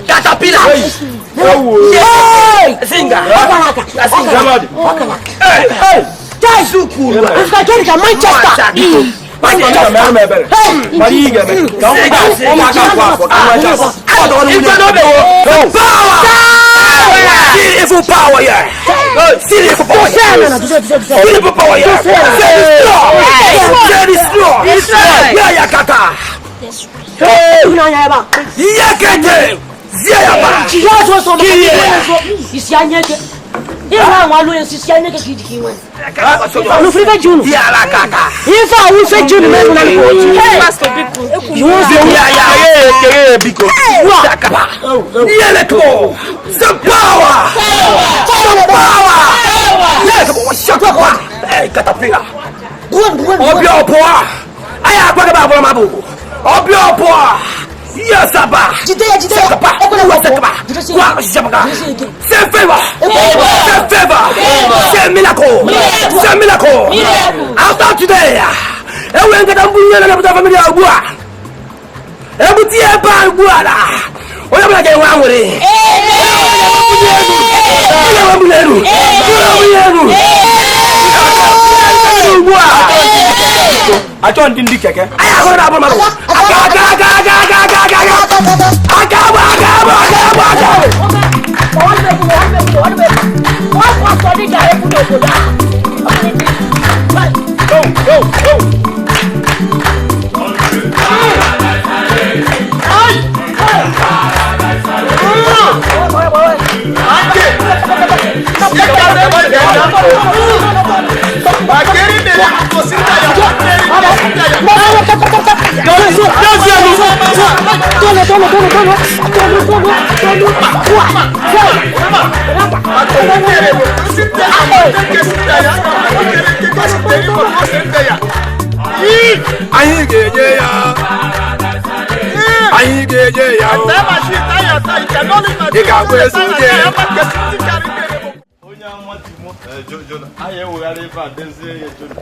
Caterpillar. Hey! Zinga. Hey! Manchester. Evil power, yeah. See evil power, yeah. See evil power, yeah. Say this law. Yeah, yeah, kaka. Yeah, kete. Yeah, Yes, Abba. C'est favor. C'est favor. C'est miracle. C'est miracle. After today, ewe nkata mbunye na nabuta familia ugua. Ebu tie ba ugua la. Oya bula ke wa nwere. Oya bula eru. Oya bula eru. Ugua. Achọ ndị ndị keke. Aya hụrụ na abụrụ mmadụ. Aka aka aka aka aka aka aka aka. Aka abụ aka abụ aka abụ aka abụ. Go go go. Anyị ga-enye ya. Anyị ga-enye ya. Ị ga-agba ezi uche. Onye ama Timo. Anyị ewegharị ife a dezie ya Jona.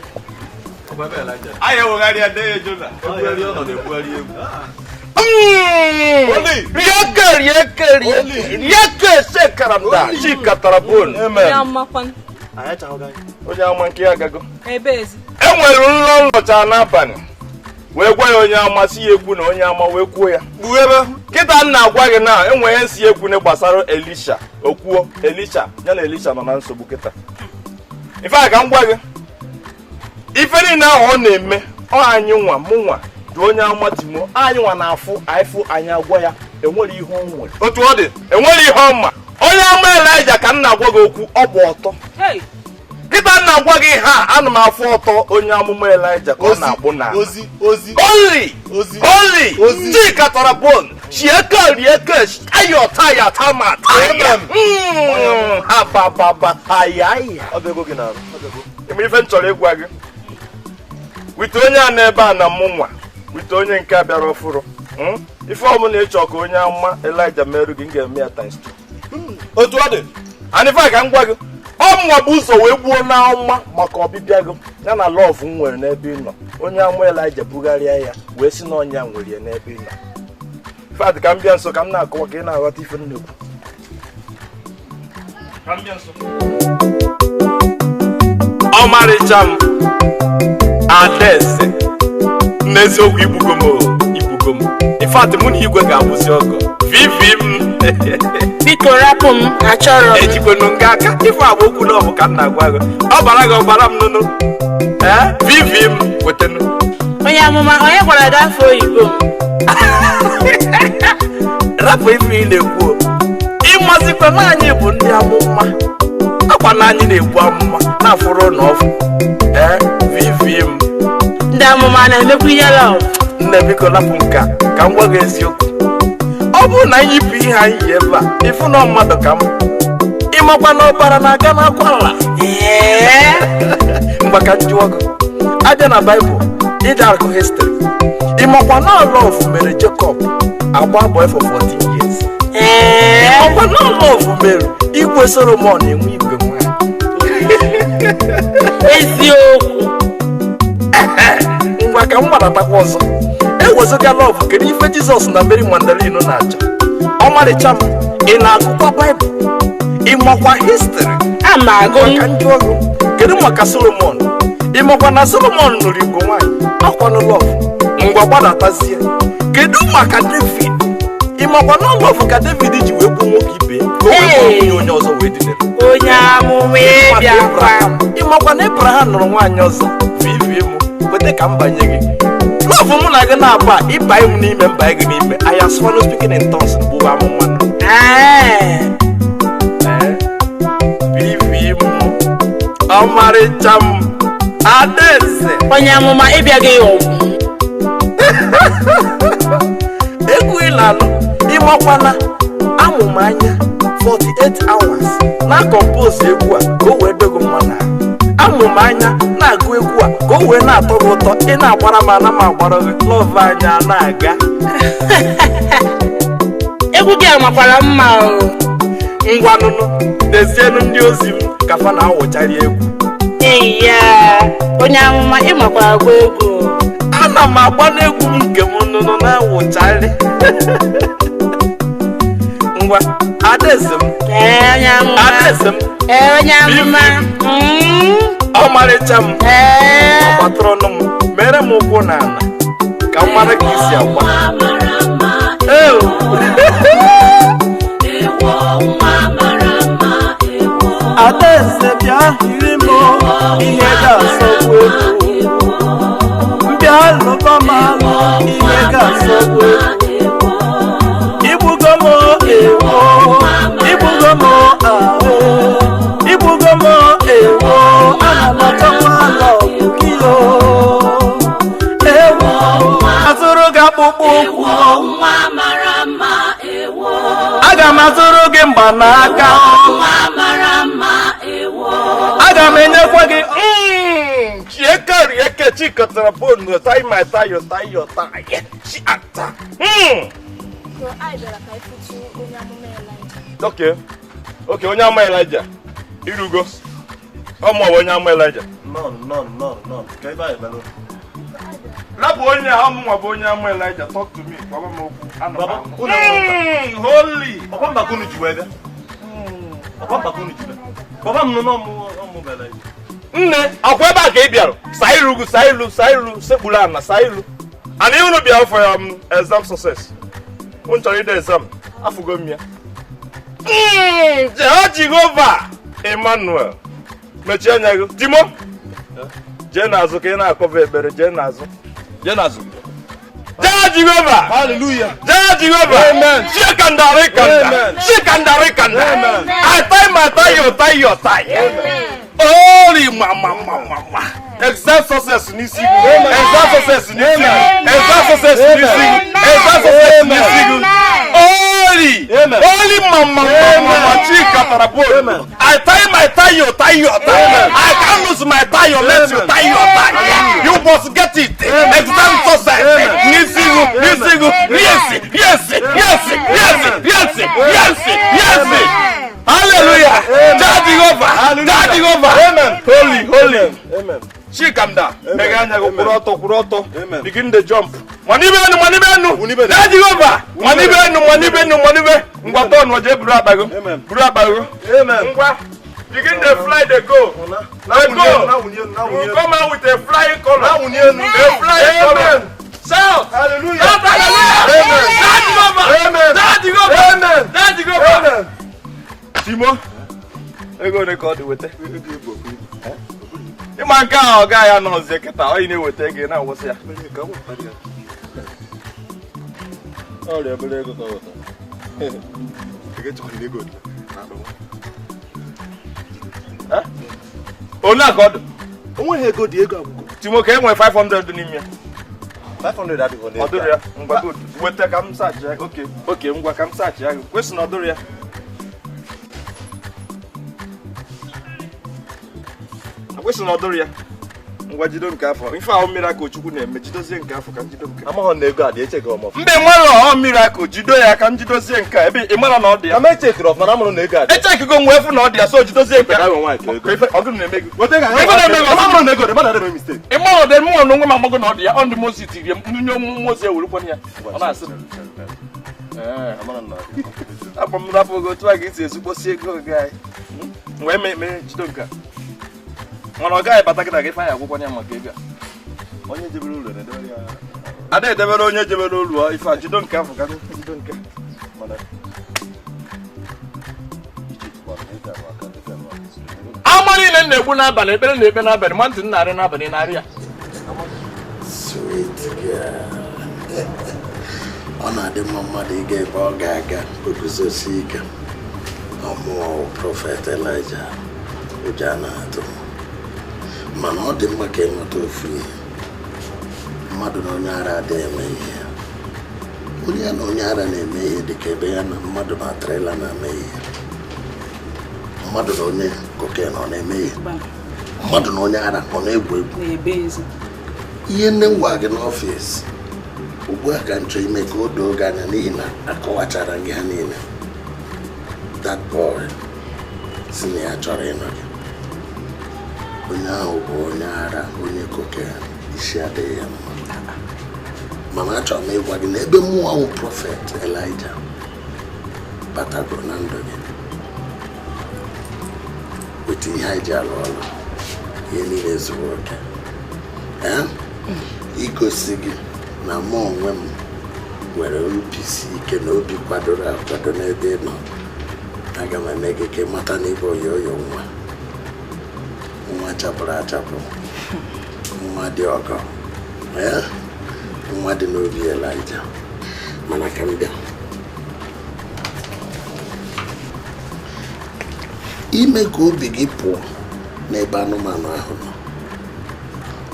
Anyị ewegharị ya dee ya Jona. Ebugharị ọnọdụ ebugharị egwu. Rieke sekaramda chikatarabon. Onye ama nke ya agago. E nwere nlọ nlọcha n'abalị wee gwa ya onye ama si ya ekwu na onye ama wee kwuo ya. Kpughebe kịta m na-agwa gị na enwere nsi ekwu na gbasara Elisha okwuo Elisha ya na Elisha nọ na nsogbu kịta. Ife a ka m gwa gị ife niile ahụ ọ na-eme ọ anyị nwa mụ nwa dị onye ama Timo anyị nwa na-afụ anyị anyị agwa ya enwere ihe ọ nwere. Otu ọ dị enwere ihe ọ ma onye ama Elija ka m na-agwa gị okwu ọ bụ ọtọ. Kịta m na-agwa gị ha ana m afụ ọtọ onye amụma Elija ka ọ na-agbụ na ozi Chika tara bone Chieke rieke ayọta ya ma taya. Ha ba ba ba ayaya. Ọ bụ ego gị na-arụ. Ime ife m chọrọ ịgwa gị. Wite onye a n'ebe a na mụ nwa, wite onye nke a bịara ọfụrụ. Ife ọbụla ị chọọ ka onye amụma Elijah merụ gị, m ga-eme ya times 2. Otu ọ dị, and ife a ka m gwa gị, ọ mụnwa bụ ụzọ wee gbuo na ọma maka ọbịbịa gị ya na love m nwere n'ebe ị nọ. Onye amụma Elijah bugharịa ya wee sị na ọnya nwere ya n'ebe ị nọ. Fat ka m bịa nso ka m na-akọwa ka ị na-aghọta ife m na-ekwu. Ka m bịa nso. Ọmarịcha m Adaeze, n'eziokwu igbugo m o, igbugo m. In fact, mụ na igwe ga-abụzi ọgọ. Vivi m. Biko rapụ m, achọrọ m. Ejikwenu nga aka ife agba okwu na ọbụ ka m na-agwa gị. Ọ bara gị ọbara m nụnụ. Ee, vivi m kwetenu. Onye amụma, onye gwara gị afọ oyibo m? Rapụ ife ị na-ekwu o. Ịmazikwa na anyị bụ ndị amụma. Akwa na anyị na-ekwu amụma na-afụrụ na ọfụ. Ee, vivi m. Ndị amụma na-emekwa ihe love. Nne biko lapụ nke a ka m gwa gị eziokwu. Ọ bụrụ na anyị yipụ ihe anyị yi ebe a, ịfụ na mmadụ ka m. Ịmakwa na ọbara na-aga n'akwara. Mgbe ka m jụọ gị, abịa na Baịbụl, ịda akụ histrị. Ịmakwa na love mere Jacob agba boy for 14 years. Ịmakwa na love mere igwe Solomon enwe igwe nwanyị. Eziokwu. Ngwa ka m gbadatakwa ọzọ. Ewezuga love, kedu ife Jizọs na Mary Magdalene na-achọ? Ọmarịcha m, ị na-agụkwa Baịbụl? Ị makwa histrị? Ama agụ m. Maka ndị ọrụ, kedu maka Solomon? Ị makwa na Solomon nụrụ igwe nwaanyị? Akwanụ love. Ngwa gbadatazie. Kedu maka David? Ị makwa na love ka David ji wee gbuo nwoke ibe ya ka o wee bụrụ nwunye onye ọzọ wee dinere? Onye amụma ịbịakwa. Ị makwa na Abraham nụrụ nwaanyị ọzọ? Vivie m, kwete ka m banye gị. Love mụ na gị na-agba ịba m n'ime mba gị n'ime. I am swallow speaking in tongues gbuwa amụma. Vivie m, ọmarịcha m, Adaeze. Onye amụma ịbịaghị ọgwụ. Egwu ị na-anụ, ịmakwana amụma anya 48 hours na compose egwu a ka o wee dogo mma na amụma anya na-agụ egwu a ka o wee na-atọ gị ụtọ. Ị na-agbara m ana m agbara gị, love anya na-aga. Egwu gị amakwara mma o. Ngwa nụnụ, dezienụ ndị ozi m ka fa na-awụchari egwu. Eyi ya, onye amụma ịmakwa agụ egwu. Ana m agba n'egwu m nke m nụnụ na-awụchari. Ngwa, Adaeze m. Ee, onye amụma. Adaeze m. Ee, onye amụma. Ọmarịcha m. Ọgbatụrụ ọnụ m, mere m ụkwụ n'ala ka m mara ka isi agba. Ee. Adaeze bịa hiri m ihe ga-asọgbu egwu. Bịa lụba m alụ ihe ga-asọgbu egwu. Igbugo m ewo, igbugo m ahụ, igbugo m ewo, ana m achọkwa love gị o. Ewo, azụrụ gị akpụkpọ ụkwụ. Aga m azụrụ gị mgbanaka. Aga m enyekwa gị chieke rieke chikọtara bonu tai my tayo tayo tai chi ata. Okay, okay, onye ama Elijah irugo. Ọ mụ onye ama Elijah. Nọn nọn nọn nọn. Ka ebe anyị melụ. Rapụ onye a mụnwa bụ onye ama Elijah, talk to me, gwaba m okwu. Baba, holy. Ọkwa mbakọ unu ji wee bịa. Ọkwa mbakọ unu ji bịa. Baba m nọ n'ọmụ bụ Elijah. Nne, ọkwa ebe a ka ị bịara. Saa iru gị, saa ilu, saa ilu, sekpuru ana, saa ilu. And unu bịara for exam success. Unu chọrọ ide exam, afụgo m ya. Jehova Emmanuel. Mechie anya gị. Timo, jee n'azụ ka ị na-akọva ekpere, jee n'azụ. Jee n'azụ. Jee Jehova. Hallelujah. Jee Jehova. Amen. Shikandari kanda. Amen. Shikandari kanda. Amen. I tie my tie, you tie your tie. Amen. Holy mama mama mama. Exam success n'isi gị. Exam success n'isi gị. Exam success n'isi gị. Exam success n'isi gị. Mma mma mma Chika tara bone. I tie my tie, you tie your tie. I can't lose my tie unless you tie your tie. You must get it. Exam success. Nisigu, nisigu, yes, yes, yes, yes, yes, yes, yes. Hallelujah. Daddy over. Daddy over. Amen. Holy, holy. Amen. Chikamda. Meganya go kuroto kuroto. Begin the jump. Manibenu, manibenu. Daddy over. Manibenu, manibenu, manibe. Ngwa turn waje buru abago. Buru abago. Amen. Ngwa. Begin the fly they go. They go. You come out with a flying color. A flying color. Shout. Hallelujah. Shout hallelujah. Amen. Daddy over. Amen. Daddy over. Amen. Daddy over. Amen. Timo. Ego ne ka ọ dị weta. Ịma nke ahụ ọ gaghị anọ ọzọ kịta ọ na-eweta ego na-awụsị ya. Ọrịa obere ego ka ọ weta. Onye a ka ọ dị? O nweghị ego dị ego agwụgo. Timo ka e nwere 500 dị n'ime ya. 500 adịghị Ọ dụrụ ya. Ngwa good. Weta ka m saachị ya. Okay. Okay, ngwa ka m saachị ya. Kwesị na ọ dụrụ ya. Akwesị na ọ dụrụ ya. Ngwa jido nke afọ. Ife ahụ miracle Chukwu na-eme jidozie nke afọ ka m jido nke. Amaghọ na ego a dị eche gị ọmọ. Mbe nwere ọ miracle jido ya ka m jidozie nke a ebe ị mara na ọ dị ya. Ama echekiri ọfụma na amụrụ na ego a dị. Echekigo m wee fụ na ọ dị ya so jidozie nke a. Ọ gịnị na-eme gị? Weta ka Ego na-eme gị. Amụrụ na ego dị mmadụ adịghị mistake. Ị mara ọ dị mụ na onwe m amago na ọ dị ya. Ọ ndị Mozis tiri m nye Mozis ewerukwana ya. Ọ na-asị m. Ee, amara na ọ dị. Akpọ m rapụ gị otu a ga-esi ezigbosi ego gị anyị. Wee mee jido nke a. Mana ọ gaghị bata kịta ka ife anyị agwụkwọ ya maka ego a. Onye jebere ụlọ na-edebere ya. Ada edebere onye jebere ụlọ ife a jido nke afọ ka jido nke. Mana ama niile na-egbu n'abalị ekpere na-ekpe n'abalị ma ntị narị n'abalị narị ya. Sweet girl. Ọ na-adị mma mmadụ ịga ebe ọ ga-aga oguzosi ike. Ọmụọ Prọfet Elijah ụjọ a na-atụ. Mana ọ dị mma ka ịmụta ofu ihe. Mmadụ na onye ara adịghị eme ihe. Onye ya na onye ara na-eme ihe dị ka ebe ya na mmadụ na trela na-eme ihe. Mmadụ na onye koken ọ na-eme ihe. Mmadụ na onye ara ọ na-egwu egwu. Ihe nne m gwa gị n'ọfịs ugbu a ka m chọọ ime ka o doo gị anya n'ihi na akọwachara gị ha niile. That boy si na ya chọrọ ịnọ gị. Onye ahụ bụ onye ara, onye koken, isi adịghị ya mma. Mana achọrọ m ịgwa gị na ebe mmụọ ahụ Prọfet Elijah batagoro na ndụ gị weta ihe anyị ji alụ ọrụ, ihe niile zuru oke. Igosi gị na mụ onwe m nwere obi si ike na obi kwadoro akwado n'ebe ị nọ. Aga m eme gị ka ị mata na ịbụ oyoyo nwa. Nwa chapụrụ achapụ, nwa dị ọgọ, nwa dị n'obi Elijah. Mana ka m bịa ime ka obi gị pụọ n'ebe anụmanụ ahụ nọ,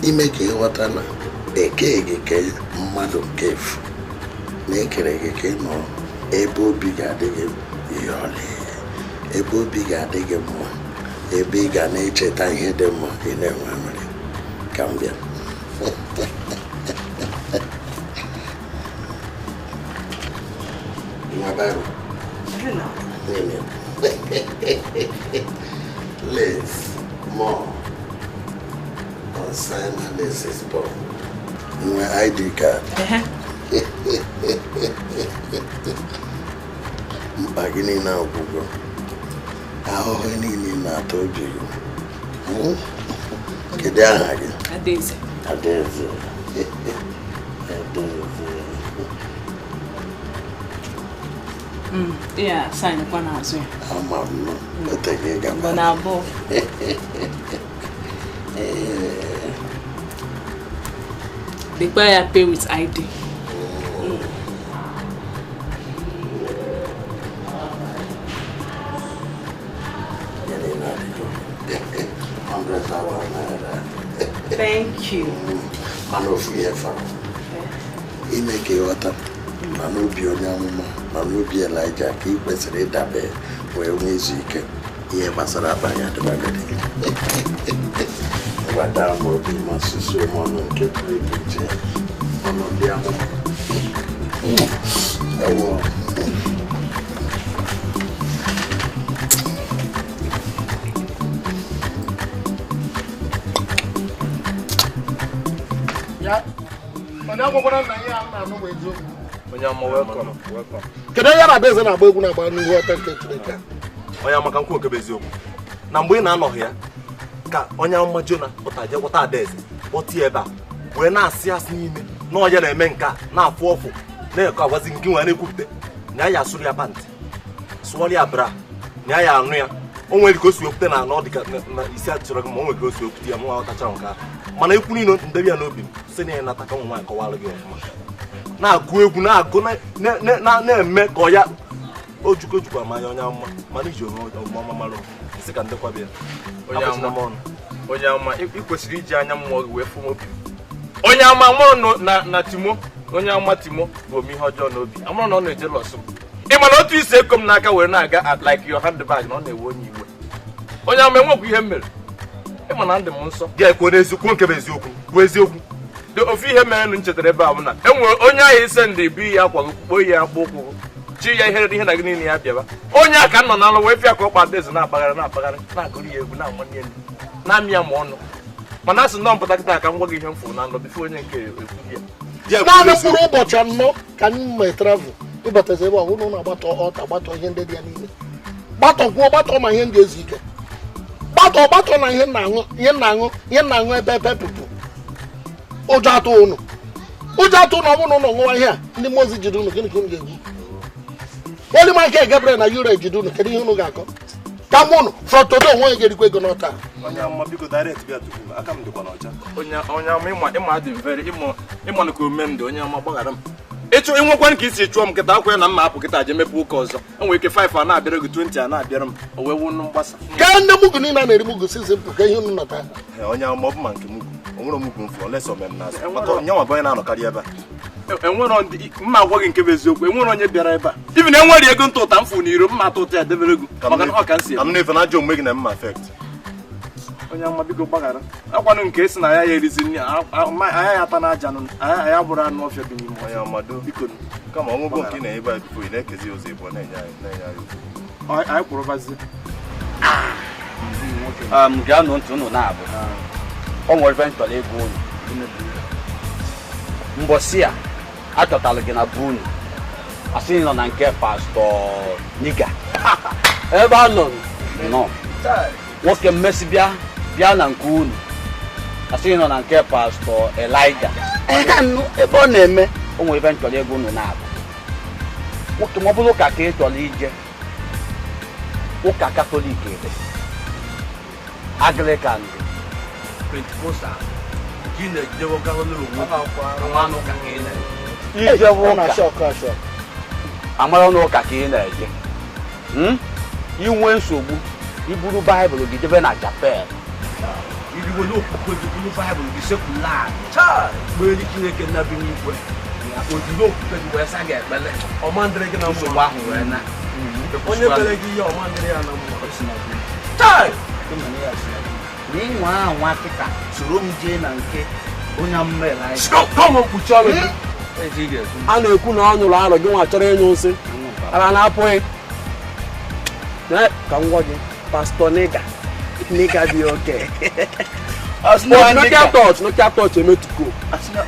ime ka ịghọta na ekee gị ka mmadụ nke efu, na ekere gị ka ị nọ ebe obi ga-adị gị yọlị, ebe obi ga-adị gị mma, ebe ị ga na-echeta ihe dị mma ị na-enwe aṅụrị. Ka m bịa. Nwa Baịbụl. Liz, more on Simon Liz's ball. Nwe ID card. Mkpa gị niile agwụgwọ. Ahụhụ niile na-atọ obi gị. Kedu aha gị? Adaeze. Adaeze. Adaeze. Yeah, sign kwa n'azụ ya. Ama m oteghị gaba. Mgbe na abụọ. Dịkwa ya pay with ID. Thank you. Mana ofu ihe fọrọ. Ime ka ịghọta Ma n'obi onye amụma ma n'obi Elijah ka ị kwesịrị ịdabe wee nwee izu ike. Ihe gbasara akpa ya dịbagodi. Gwada m obi ma susuo m ọnụ nke pụrụ iche ọnụ ndị amụma. Ewo. Onye ama, welcome, welcome. Kedu onye na-abịa eze na-agba egwu na-agba n'ihu ọta nke Chineke? Onye ama, ka nkwu nke bụ eziokwu. Na mgbe ị na-anọghị ya ka onye amụma Jona pụta jee gwọta Adaeze kpọta ya ebe a wee na-asị asị n'ime na ọya na-eme nke a na-afụ ọfụ na-ekọ agwazi nke nwe na-ekwupụta na ya asụrụ ya pantị sụọrọ ya bra na ya anụ ya. O nwere ka o si okwute na anọ dịka na isi achọrọ gị, ma o nwere ka o si okwute ya, mụ aghọtacha nke ahụ. Mana ekwu niile ndebe ya n'obi m sị na ya nata ka ụmụ nwaanyị kọwara gị ọfụma, na-agụ egwu na-agụ na-eme ka ọ ya ojukọ jukwa manya onye amụma, mana iji omume ọma mara nsị ka ndekwa bịa. Onye ama, ị kwesịrị iji anya mmụọ gị wee fụ obi m. Onye ama, mụrụ na Timo, onye ama Timo bụ ome ihe ọjọọ n'obi. Amụrụ na ọ na-eje lọsụ m. Ị ma na otu isi eko m n'aka were na-aga at like your handbag na ọ na-ewe onye iwe. Onye ama, enwekwa ihe m mere. Ị ma na ndị m nsọ. Gị kwuo n'eziokwu nke bụ eziokwu, kwuo eziokwu. Ofu ihe mere nụ m chetara ebe a bụ na e nwere onye ahụ ise ndị ebu ya akwa gị kpukpo ya akpụ ụkwụ chi ya ihe ihe na gị niile ya bịaba. Onye a ka m nọ n'alụ wee fịa ka ọkpa Adaeze na-akpagharị na-akpagharị na-agụrụ ya egwu na-amanye elu na-amị ya ma ọnụ. Mana asị nọ mpụta kịta ka m gwa gị ihe m fụrụ na nlọ bifo onye nke ekwu ya. Naanị mkpụrụ ụbọchị anọ ka m mee travel ịbatazi ebe ọ bụrụ na agbatọ ọta gbatọ ihe ndị dị ya niile, gbatọkwuo gbatọ ma ihe ndị ezu ike, gbatọ gbatọ na ihe na-aṅụ ihe na-aṅụ ihe na-aṅụ ebe ebe pụpụ. Ụjọ atụ ụnụ, ụjọ atụ ụnụ. Ọ bụrụ na ụnụ ṅụwa ihe a ndị mmụọ ozi jide ụnụ, gịnị ka ụnụ ga-egwu? Holy Michael Gabriel na Uriel jide ụnụ, kedu ihe ụnụ ga-akọ? Ka mụ ụnụ from today onwe onye ga-erikwa ego n'ọta. Onye amụma, biko direct bịa tupu m aka m dịkwa n'ọcha. Onye ama, ịma adị mvere ịma na ka ome m dị. Onye ama, gbaghara m. Ịchụ ịnwekwa ka isi chụọ m kịta akwa ya na mma apụ kịta je mepe ụka ọzọ. Enwere ike 5 a na-abịara gị, 20 a na-abịara m, o wee wụ mgbasa. Ka ndị mugu niile a na-eri mugu si mpụ ka ihe ụnụ nata. Onye amụma, ọ bụ ma nke mugu o nwere mugu mfu olesa omem n'azụ maka onye nwa bụ onye na-anọkarị ebe a. Enwere ndị mma agwa gị nke bụ eziokwu, enwere onye bịara ebe a ibi na enwere ego ntụ ụta mfu n'iro mma atụ ụta ya debere ego maka na ọ ka nsi ka m na-efe na ajọ omume gị na mma affect. Onye ama, biko gbaghara. Akwanụ nke esi na ya ya erizi nri anya ya ata na aja nụ anya ya bụrụ anụ ọfịa bi n'ime ọhịa. Onye ama, do biko kama ọmụgwọ nke ị na-ebe a bifo ị na-ekezi ụzọ ịbụ na-enye anyị na-enye anyị anyị kwụrụbazie. Gaa nụ ntị unu na-abụ o nwere ife m chọrọ ịgwa unu. Mbọsị a achọtara gị na be unu, asị nọ na nke pastọ Niga ebe a nọ nọ nwoke mmesi bịa bịa na nke unu, asị nọ na nke pastọ Elijah ebe ọ na-eme. O nwere ife m chọrọ ịgwa unu na-abụ nwoke, ma ọ bụrụ ụka ka ị chọrọ ije, ụka Katọlik ebe Anglican dị, Pentecostal nke ị na-ejidewegara n'onwe ụka ka ị na-eje ụka amara n'ụka ka ị na-eje. Inwe nsogbu iburu Baịbụl gị debe na chapel, iriwe n'okwukwe gị buru Baịbụl gị sekwula kpeere Chineke nna bi n'igwe, ojiri okwukwe gị wee sa gị ekpele ọma ndịrị gị na nsogbu ahụ wee na onye mere gị ihe ọma ndịrị ya na mma. Na ịnwa anwa kịta soro m jee na nke onye amụma Elijah. A na-ekwu na ọ nyụrụ arọ gị nwa chọrọ ịnyụ nsị ara na-apụghị ka m gwa gị pastọ Niga Niga dị oke. Nokia touch, Nokia touch emetuko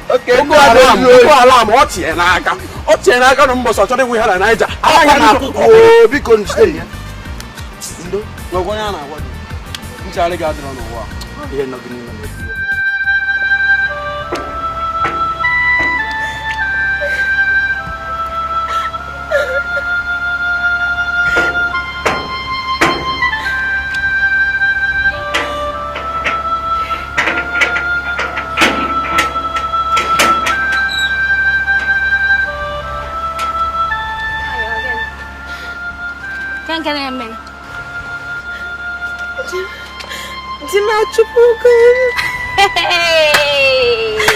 Boko Haram ọ tinye n'aka, ọ tinye n'aka na mbọsị ọ chọrọ ịgwụ ihe na Naija. Biko njide ya. Ndo n'ọgwa onye a na-agwa gị nchegharị gị adịrọ n'ụwa ihe nọ gị n'ime. Di m achụpụgo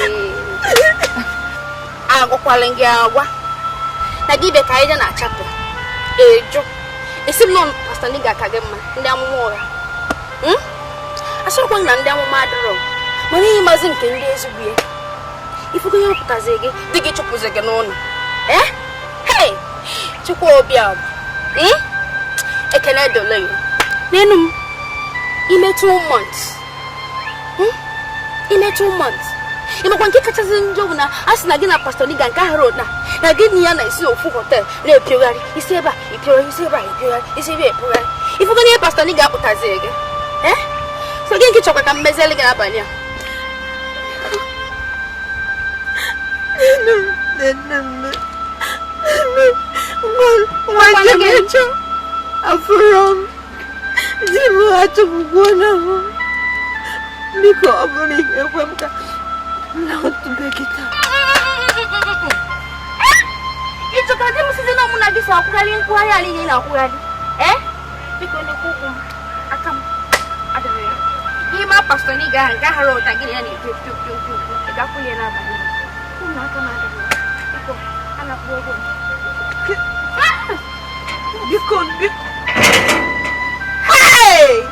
m. Agwakwala gị agwa Na gị bịa ka anyị jee na chapel. Ejo. Esi m nọ Pastor Niga ka gị mma ndị amụma ụgha. Asọkwa na ndị amụma adịrọ. Mana ihe mazi nke ndị ezigbo ya. Ifugo ya pụtazi gị dị gị chụpụzi gị n'ụlọ. Eh? Hey! Chukwu obi abụ. Ekene dole ya. N'enu m ime 2 months. Ime 2 months. Ịmakwa nke kachasị njọ bụ na a sị na gị na Pastor Niga nke ahụrụ na na gị na ya na-esi ofu hotel na-epiogharị isi ebe a epiogharị isi ebe a epiogharị isi ebe a epiogharị. Ifugo na ihe Pastor Niga apụtazi gị. Eh? So gị nke chọkwa ka m meziele gị n'abalị a. Afụrụ m di m achọpụkwuola m. Biko ọ bụrụ na ị ga-ekwe m ka m na-atụbe gị taa. Ịchọka di m site na mụ na gị so akwụgharị nkwugharị ala ihe na-akwụgharị. Eh? Biko nnukwu ụkwụ m aka m adịrị ya. Ihe ma Pastor Niga ahụ nke ahara ụta gị na ya na-epe pio pio pio pio ị gakwụ ya n'abalị. Ụmụ aka m adịrị ya. Biko a na-akwụ ụgwọ m. Biko biko. Hey!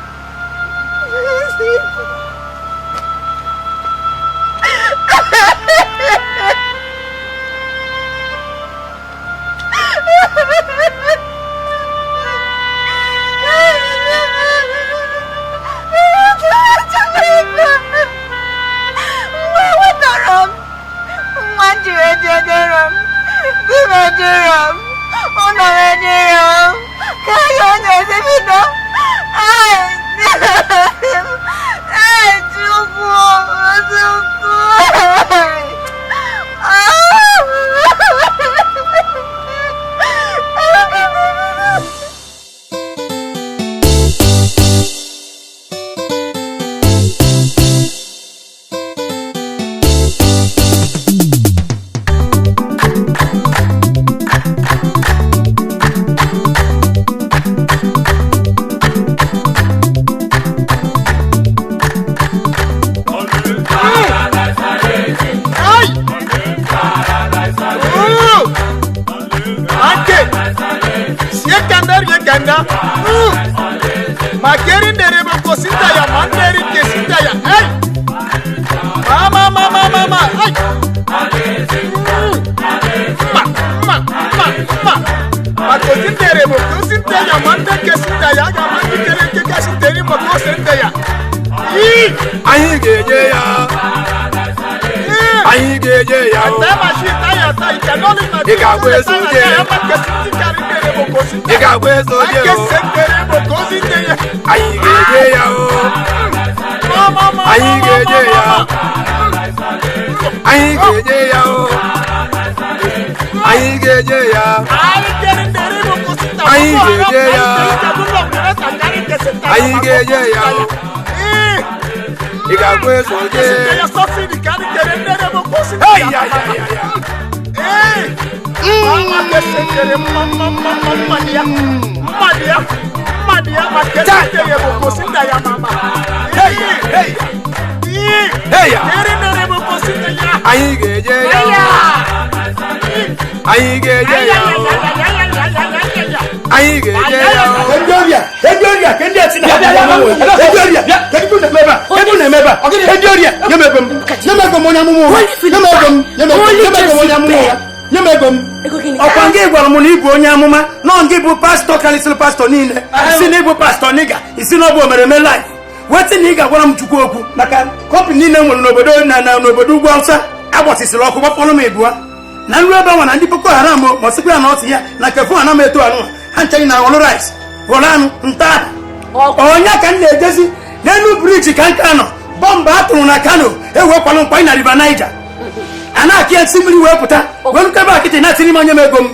Anyị ga-enye ya. Anyị ga-enye ya. Ị ga-agba eze onye. Ị ga-agba eze onye. Anyị ga-enye ya. Anyị ga-enye ya. Anyị ga-enye ya. Anyị ga-enye ya. Anyị ga-enye ya. Anyị ga-enye ya. Ị ga-agba eze onye. Anyị ga-enye ya. Anyị ga-enye ya. Anyị ga-enye ya. Ndị ọrịa, ndị a si na ndị ọrịa, kedu na-eme ebe a? Ndị ọrịa, nye m ego m. Nye m ego m onye amụma ụgha. Nye m ego m. Nye m ego m onye amụma ụgha. Nye m ego m. Ọkwa ngị gwara m na ị bụ onye amụma, nọ ngị bụ pastọ karịsịrị pastọ niile. Isi na ịbụ pastọ Niga, isi na ọ bụ omereme life. Wetin na ị ga-agwara m Chukwu okwu maka kọmpanị niile nwere n'obodo na n'obodo ugwu Awụsa agbasịsịrị ọkụ gbapọrọ m ịbụa. Na nru ebe nwa na ndị Boko Haram ma ọsịkwa ya na ọsị ya na kefu ana m eto anụ ha nchaghị na ghọrọ rice ghọrọ anụ nta onye ka m na-ejezi n'elu briji ka nke anọ bọmbụ a tụrụ na Kano ewekwalụ mkpa na River Niger a na-akị esi mmiri wee pụta wee rukebe akịtị na-atịrị m onye m ego m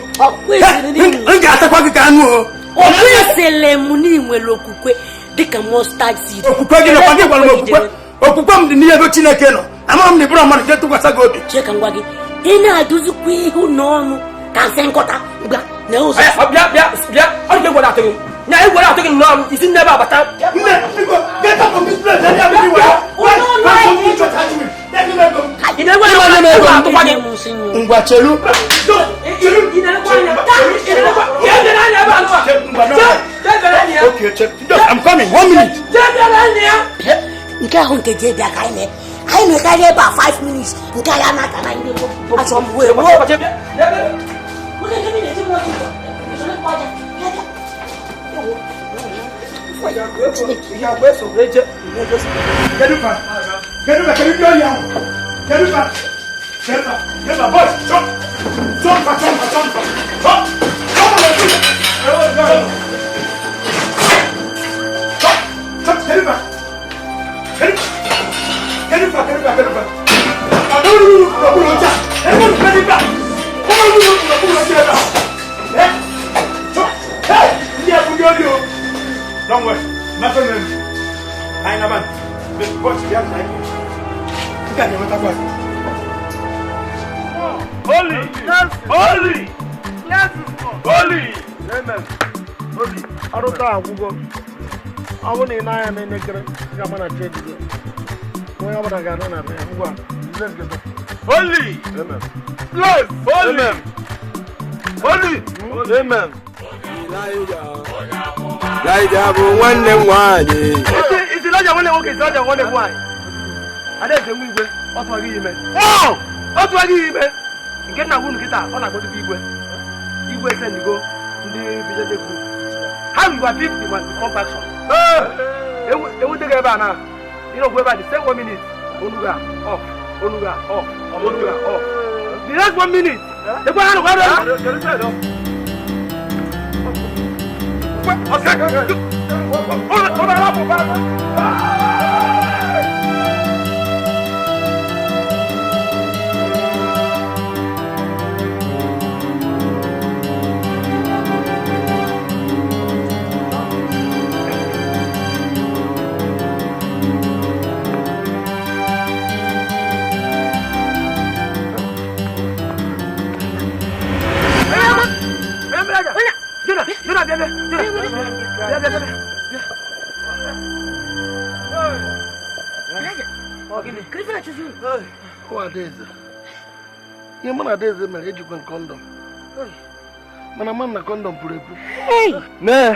m ga-atakwa gị ka anụ o okwesịrị m na ị nwere okwukwe dịka mustard seed. Okwukwe gị nọkwa gị gwara m okwukwe okwukwe m dị n'ihe ebe Chineke nọ amara m na ịbụrụ mmadụ jee tụkwasị gị obi. Chee ka m gwa gị ị na-adụzikwa ihu n'ọnụ ka nsị nkọta bịa na ụzọ. Bịa bịa bịa ọ dị ka egwara atụ gị na egwara atụ gị nnọọ isi nne ebe abata. Nne biko get up from this place. Ị na-egwara atụkwa gị. Ngwa chelu. Okay, check. I'm coming. 1 minute. Nke ahụ nke jee bịa ka anyị na anyị na-ekarị ebe a 5 minutes nke anyị na-aka na ndị achọ m wee ruo. Don't worry, nothing. I never. Holy! Holy! Holy! Amen. Holy. Ọrụ taa agwụgo. Ọ bụrụ na ị na-anya n'elekere, ị ga-ama na chi ejije. Onye ọbụla ga-anọ na be ya. Ngwa, let's get up. Holy! Amen. Yes! Holy! Amen. Holy! Amen. Elijah bụ nwanne m nwaanyị. Isi Elijah nwanne nwoke, isi Elijah nwanne m nwaanyị. Adaeze nwa igwe, ọ tụwaghị ime. Ọ tụwaghị ime. Nke nna gwunu kịta, ọ na-akpọtụkwa igwe. Igwe sendigo ndị vigilante group. Ha ruru 50 ma compaction. Enwetaghị ebe a na. Ịnọkwu ebe a dị same 1 minute. Onuga off, onuga off, onuga off. The next 1 minute. Ekwe ha nọkwa ebe. Ihe mụ na Adaeze mere ejikwa kọndọm mana ma na kọndọm pụrụ epu. Nee,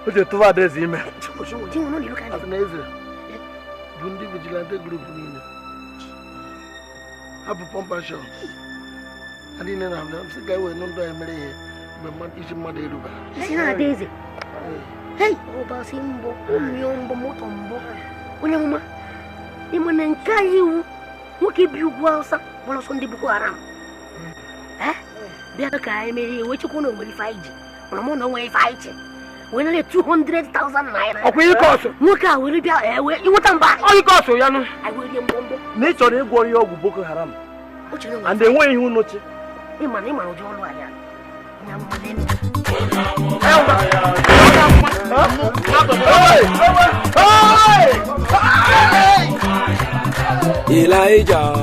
o ji tụwa Adaeze ime. Adaeze bụ ndị vigilante group niile ha bụ pọmpashọn ha niile na-abịa sị ka e wee nụ ndụ anyị mere ihe mgbe isi mmadụ eruba. Isi na Adaeze. Hei, ụbọchị mbụ, ụmụ mbụ, moto mbụ, onye amụma ịma na nke anyị iwu nwoke bi ugwu Awụsa gbara ọsọ ndị Boko Haram. Bịa ka anyị mere ihe wee chekwa na onwere ife anyị ji mana mụ na onwere ife anyị chi wee nara 200,000 naira. Ọkwa ike ọsọ nwoke a were bịa wee ịnweta mba ike ọsọ ya nụ anyị wee rie mbọmbọ na ị chọrọ ịgwọrọ ya ọgwụ Boko Haram and enweghị ihe unochi ịma na ịma ụdị ọlụ anyị onye amụma na-eme. Elijah,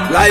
Elijah.